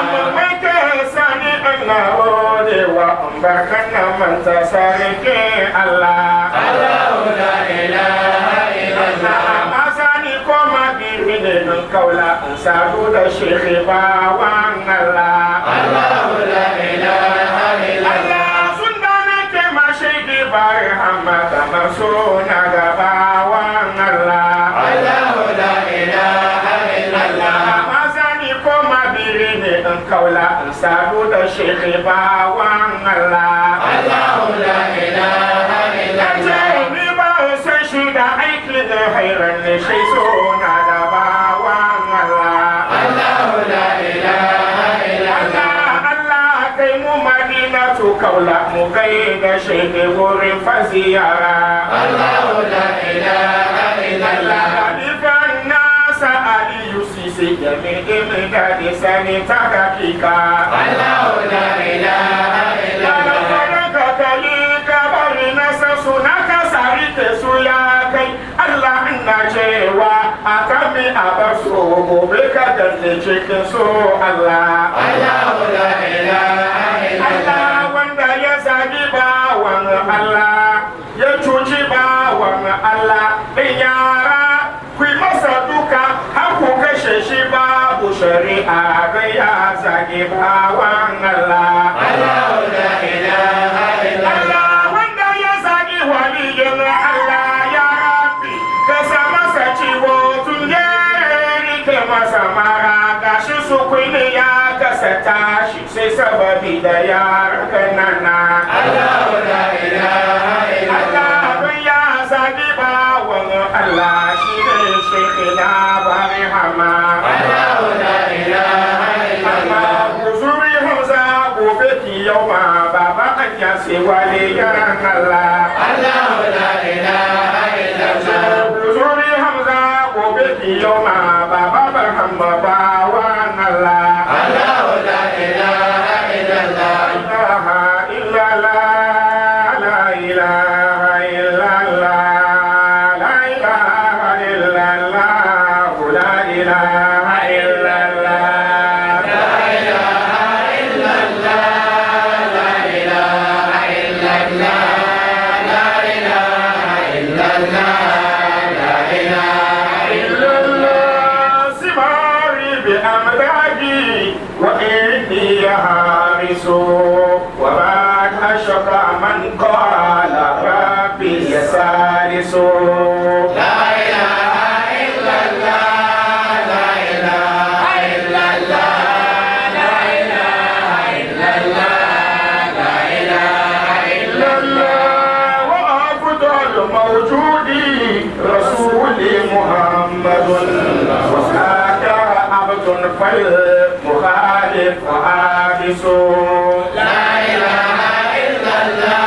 Sani ina rodewa in barkan na manta sarki Allah. Allahu la ilaha illallah. Na sani koma biri ne in kaula in sadu da shekhi bawan Allah. Allahu la ilaha illallah. Allah sun da nake ma shekhi bari hamma kamar suna gabawan Allah. Allahu la ilaha illallah. Na sani koma biri ne in kaula in sadu da shekhi bawan Allah. Allahu la ilaha illallah. Ni ba san shi da aiki da hairan ne shi suna da bawan Allah. Allahu la ilaha illallah. Allah Allah kai mu Madina tu kaula mu kai da shi ne wurin fasiyara. Allahu la ilaha illallah. Khalifan nasa Aliyu Sisi jami imi da sani ta hakika. Allahu la ilaha illallah. Ka kali kabari na san suna ka sari ke su ya kai Allah ina cewa a kami a bar su gobe ka ganne cikin su Allah. Allahu la ilaha illallah. Allah wanda ya zagi bawan Allah ya cuci bawan Allah ɗin yara ku yi masa duka har ku kashe shi babu shari'a ga ya zagi bawan Allah. Allahu la ilaha illallah. Allah wanda ya zagi waliyin Allah ya rabbi ka sa masa ciwo tun ya rike masa mara gashi su kwini ya kasa tashi sai sababi da yara kanana. Allahu la ilaha illallah. Allah don ya zagi bawan Allah shi ne shekina bari hama. Allahu la ilaha illallah. Allah huzuri Hamza gobe ki yau ma baba an ya sai waliyan Allah. Allahu la ilaha illallah. Zuri Hamza gobe kiyoma baba barhamba bawan Allah. Allahu la ilaha illallah. Ilaha illallah, la ilaha illallah, la ilaha illallah, la ilaha illallah. La ilaha illallah. La ilaha illallah. La ilaha illallah. La ilaha illallah simari bi amdadi wa inni harisu wa ma ashqa man qala rabbi yasalisu. La ilaha illallah. La ilaha illallah. La ilaha illallah. La ilaha illallah wa afdal mawjudi rasuli muhammadun. فالمخالف عابس. لا إله إلا الله،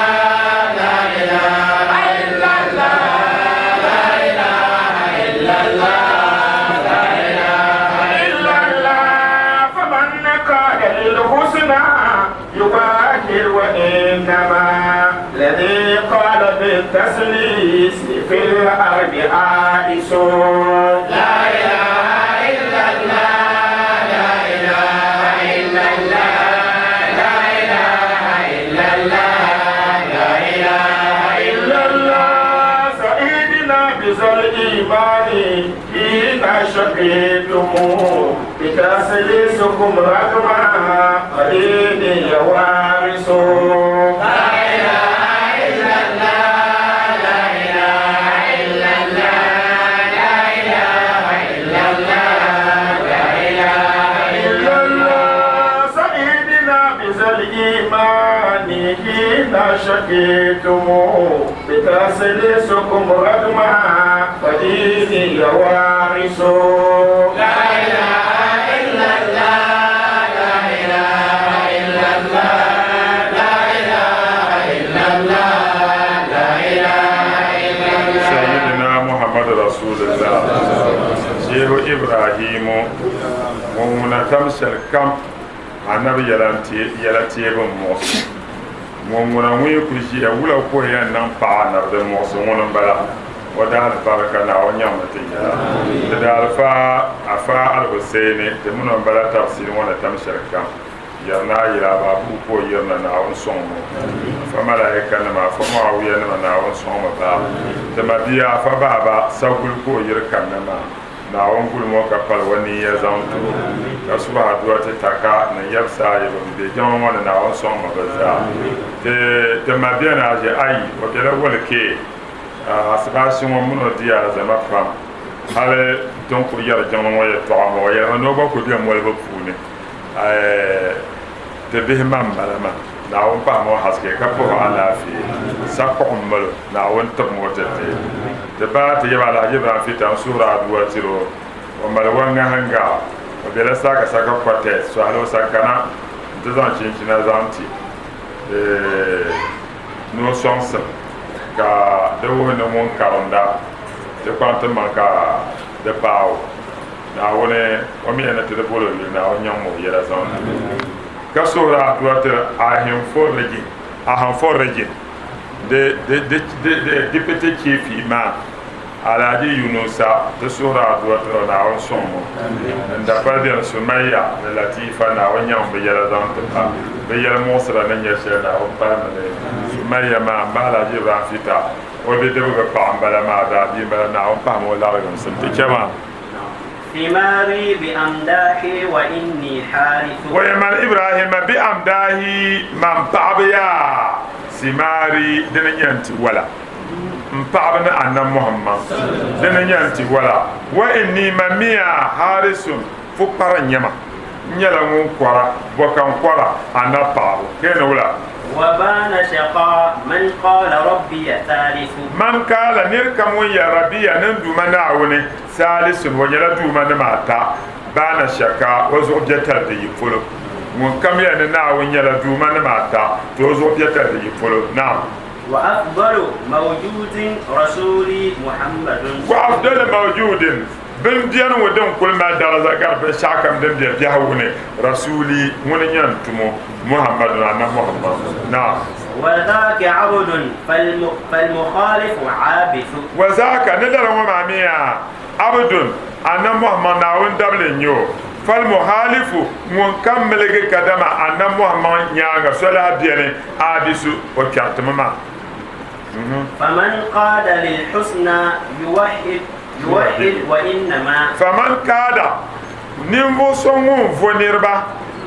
لا إله إلا الله، لا إله إلا الله، لا إله إلا الله. فمن قال الحسنى يباهر، وإنما الذي قال بالتسليس في الأرض عائس. لا إله إلا الله، لا إله إلا الله، لا إله إلا الله، لا إله إلا الله. سعيدنا بذا الإيمان حين شقيتم بتسليسكم رغم قليل وارث. لا إله إلا الله، لا إله إلا الله، لا إله إلا الله، لا إله إلا الله. سعيدنا بذا الإيمان حين شقيتم بتسليسكم رغم قليل وارث. لا إله إلا الله، لا إله إلا الله، لا إله إلا الله، لا إله إلا الله. سيدنا محمد رسول الله Shehu Ibrahimu ŋun ŋuna tam shɛli kam anabi yɛla teebu n muɣisi ŋun ŋuna ŋun yi ku ʒiya wula ka o yɛn niŋ paɣa anabi din muɣisi ŋuni n bala o daalibarika Naawuni nyaŋmi ti yɛla ti daalifa Afa Alhuseini ti mini o n bala tafsiri ŋɔ ni tam shɛli kam yɛri ni a yila a baabugu ka o yirina Naawuni sɔŋmi o Afa Malaika nima Afa Muawiya nima Naawuni sɔŋmi ba ti mabia Afa Baaba Saguli ka o yiri kanna maa Naawuni guli o ka pali o niya zaŋ ti o ka suhi adua ti taka ni yɛbisa ayi bin be jiŋli ŋɔ ni Naawuni sɔŋmi bɛ zaa ti ti mabia ni a ʒe ayi o bela Walikee asibaasi ŋɔ mini o di alizama pam hali din kuli yɛri jiŋli ŋɔ yɛltɔɣa maa o yɛlimi ni o gba kuli be molibu puuni ti bihi ma m-bala maa Naawuni pahimi o haske ka puhi o alaafee sakuɣu m-mali o Naawuni tibimi o ti ti ti ba ti yaba Alhaji Ibrahim Fita n-suhiri aduwa tiri o o mali wa ŋahinga o bela Saaka Saka Quarters so hali o sa kana nti zaŋ chinchina zaŋ ti ni o sɔŋsim ka di wuhi ni ŋun karimda di kpaŋ ti maŋ ka di paai o. Naawuni o mi ni ti di bol o yuli Naawuni nyaŋmi o yɛla zaŋ ti ka suhiri adua tiri Ahinfo Region di Deputy Chief Imam Alhaji Yunusa ti suhiri adua tiri o Naawuni sɔŋmi o n dapali beni Sumayya ni Latifa Naawuni nyaŋmi bɛ yɛla zaŋ ti ba bɛ yɛli muɣisira ni nyɛ shɛli Naawuni palimi li Sumayya maa m ba Alhaji Ibrahim Fita o bidibigi paɣa m-bala maa daa bia m-bala Naawuni pahimi o lariginsim ti chɛ maa. Thimari bi amdahi wa inni harithu. Wa yaman Ibrahima bi amdahi man paɣaba yaa simari dini nyɛ n ti wala n paɣaba ni annabi Muhammad dini nyɛ n ti wala wa inni man miya harisun pukpara n nyɛma n nyɛla ŋun kɔra bɔ ka n kɔra annabi paɣabu ka yɛn ni wula. Wa bana shaqa man qala rabbiya thalithu. Man qala nir kam ŋun yɛli rabbiya ni n Duuma Naawuni Salisun, o nyɛla Duuma nima ata, Baana shaka, o zuɣu biɛtali di yi polo. Ŋun kam yɛli ni Naawuni nyɛla Duuma nima ata, to o zuɣu biɛtali di yi polo. Naam. Wa afdalu mawjudin rasuli Muhammadun. Wa afdalu mawjudin, bin beni ŋɔ din kuli mali daraza gari binshɛɣu kam din be biɛhigu ni, rasuli, ŋuni n-nyɛ n tumo, Muhammadun, Annabi Muhammad. Naam. Wa zaaka abdun falmukhalifu aabisu. Wa zaaka, ni lala ŋɔ maa mi yaa, abdun, Annabi Muhammad Naawuni dabili n-nyɛ o, falmukhalifu, ŋun kam miligi kadama Annabi Muhammad nyaaŋa so lahi beni, aabisu, o kpɛritimi maa. Faman qaada lilhusna yuwahhid yuwahhid wa innama. Faman qaada, ninvuɣ so ŋun vo niriba,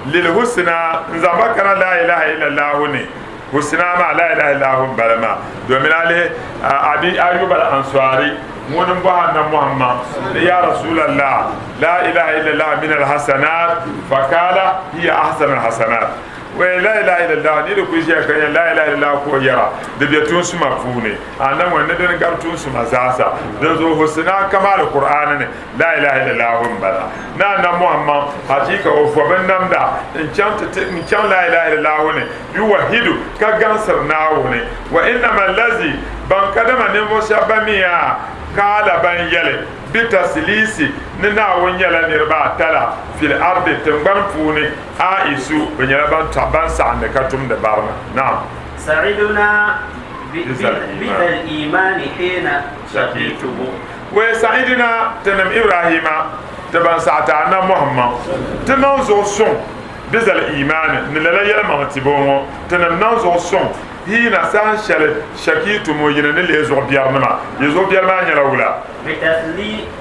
lilhusna, n-zaŋ ba kana laa ilaha illallahu ni, husna maa laa ilaha illallahu m-bala maa, domin a lihi Abi Ayyub al-Ansari ŋuni m-bɔhi Annabi Muhammad ni ya Rasulallah laa ilaha illallah min al-hasanat fakala hiya ahsan al-hasanat. Wai la ilaha illallah ni di ku ʒiya ka yɛn la ilaha illallah ka o yɛra di bɛ tuun suma puuni annabi ŋɔ ni dini gari tuun suma zaasa din zuɣu husina kamaali Qur'ani ni la ilaha illallah n bala ni annabi Muhammad hachiika o vo binnamda n chaŋ ti n chaŋ la ilaha illallah ni yuwahidu ka gaŋsiri Naawuni wa innama allazi ban kadama ninvuɣu shɛba ban mi yaa kaala ban yɛli bitasilisi ni Naawuni nyɛla niriba ata la fil ardi tiŋgbani puuni Aisu bɛ nyɛla ban tɔɣi ban saɣindi ka tumdi barina. Naam. Sa'iduna bidhal iimani hiina shakituhu. Wee Sa'idina tinim Ibrahima ti ban saɣi ti Annabi Muhammad ti niŋ zuɣu suŋ bidhal iimani ni lala yɛlimaŋli tibo ŋɔ tinim niŋ zuɣu suŋ hiina saha shɛli shakitumu yini ni leei zuɣu biɛrinima. Yi zuɣu biɛri maa nyɛla wula?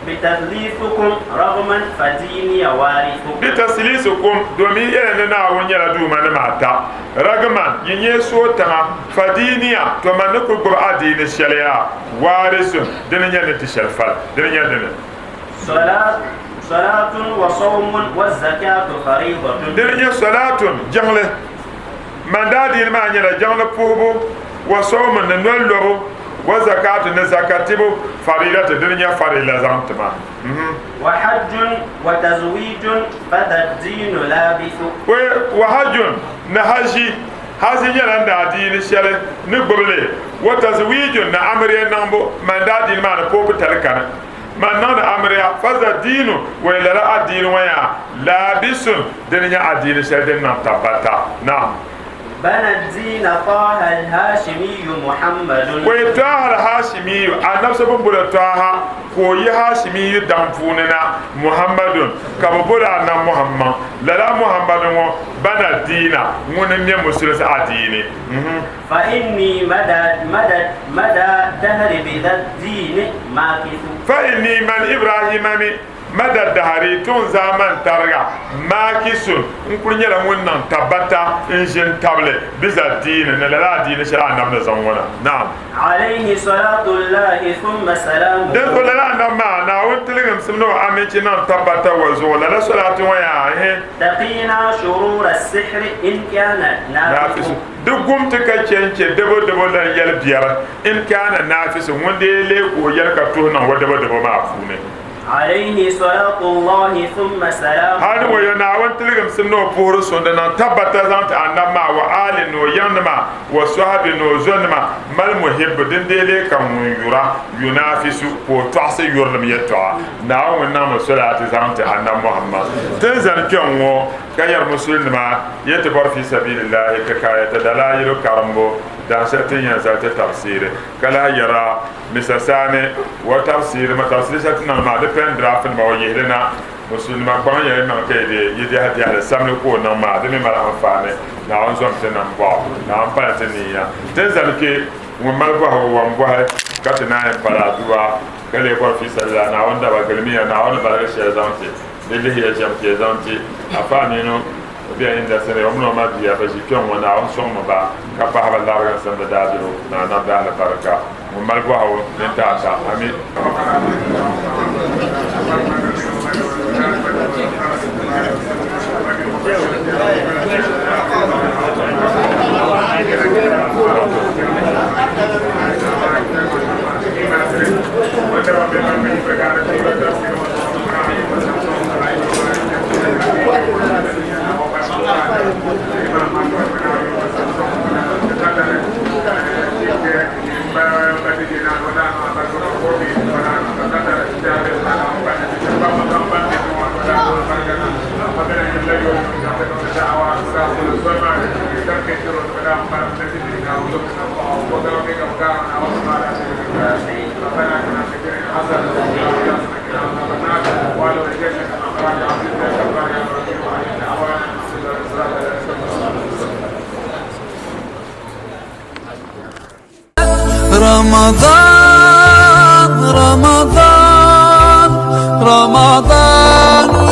Bitaslisikum ragman fadiniya warithu. Bitaslisikum domin yɛli ni Naawuni nyɛla Duuma nima ata. Ragman, yi nyɛ sootaŋa, fadiniya, to man ni kuli gbubi adiini shɛli yaa, warisun, dini nyɛ ni ti shɛli fali, dini nyɛ dini. Salatun wa sawmun wa zakatu faridatun. Dini nyɛ salatun, jiŋli. Man daadiini maa nyɛla jiŋli puhibu, wa sawmun, ni noli lobu, wa zakatu, ni zaka tibu, faridati, dini nyɛ farilla zaŋ ti ma. Wa hajjun wa tazwijun fadha diinu labisu. Wa hajjun, ni haji, haji nyɛla n daadiini shɛli ni gbubi li, wa tazwijun, ni amiliya niŋbu, man daadiini maa ni poobu tali kani. Man niŋdi amiliya, fadha diinu, wa lala adiini ŋɔ yaa laabisun, dini nyɛ adiini shɛli din niŋ tabbata. Naam. Bana diina Taaha al-Hashimiyu Muhammadun. Wai Taaha al-Hashimiyu, annabi so bɛ ni boli Taaha ka o yi Hashimiyu daŋ puuni na, Muhammadun, ka bɛ boli annabi Muhammad. Lala Muhammadu ŋɔ, bana diina, ŋuni m-me musulinsi adiini. Fa inni mada mada mada dahri bi dha diini maakisu. Fa inni man Ibrahima mi mada dahri tuŋ zaamani tariga maakisun n kuli nyɛla ŋun niŋ tabbata n ʒini tabili bi dha diini ni lala adiini shɛli Annabi ni zaŋ ŋɔ na. Naam. Alayhi salatu Allahi thumma salamuhu. Din zuɣu lala Annabi maa Naawuni tiligimsim ni o aminchi niŋ tabbata wa zuɣu lala salati ŋɔ yaa ehe. Taqina shurura sihri in kana nafisu. Di gum ti ka chɛ n-chɛ dabodabo lan yɛli biɛri, in kaana naafisi, ŋun dee lee ka o yɛli ka tuhi niŋ o dabodabo maa puuni. Alayhi salatu Allahi thumma salamuhu. Hali ni wayo Naawuni tiligimsim ni o puhiri suŋ di niŋ tabbata zaŋ ti Annabi maa wa aali ni o yiŋnima wa sɔhibi ni o zonima mal muhibbu din dee lee ka ŋun yura yunafisu ka o tɔɣisi yurilim yɛltɔɣa. Naawuni ŋun niŋmi solaati zaŋ ti Annabi Muhammad. Ti ni zani kpɛŋ ŋɔ Ka yɛri Musulinima, Yi ti bɔri fi sabilillahi ka kaayata dalaayilu karimbu dahinshɛli ti ni yɛn zali ti tafsiiri. Ka lahi yɛra, Mista Sani, wa tafsiiri ma tafsiiri shɛli ti niŋdi maa di pen diraafinima o yihili na. Musulinima kpaŋ ya yi maŋ ka yi deei yi diɛhi diɛhili samli ka o niŋ maa di mi mali anfaani. Naawuni zom ti nambɔɣu. Naawuni pali ti niiya. Ti ni zali kpe, ŋun mali bɔhigu wa m-bɔhi ka ti naan yɛn pali aduwa ka lee bɔri fi sabilillahi Naawuni daba gilimiya Naawuni ni baligi shɛli zaŋ ti. Di lihiya shɛm ti zaŋ ti Afa Aminu o bela indasitiri o mini o ma bia bɛ ʒi kpɛŋ ŋɔ Naawuni sɔŋmi ba ka pahi ba lariginsim di daabiligu ni Anabi daalibarika ŋun mali bɔhigu mini taata. Ami. رمضان رمضان رمضان.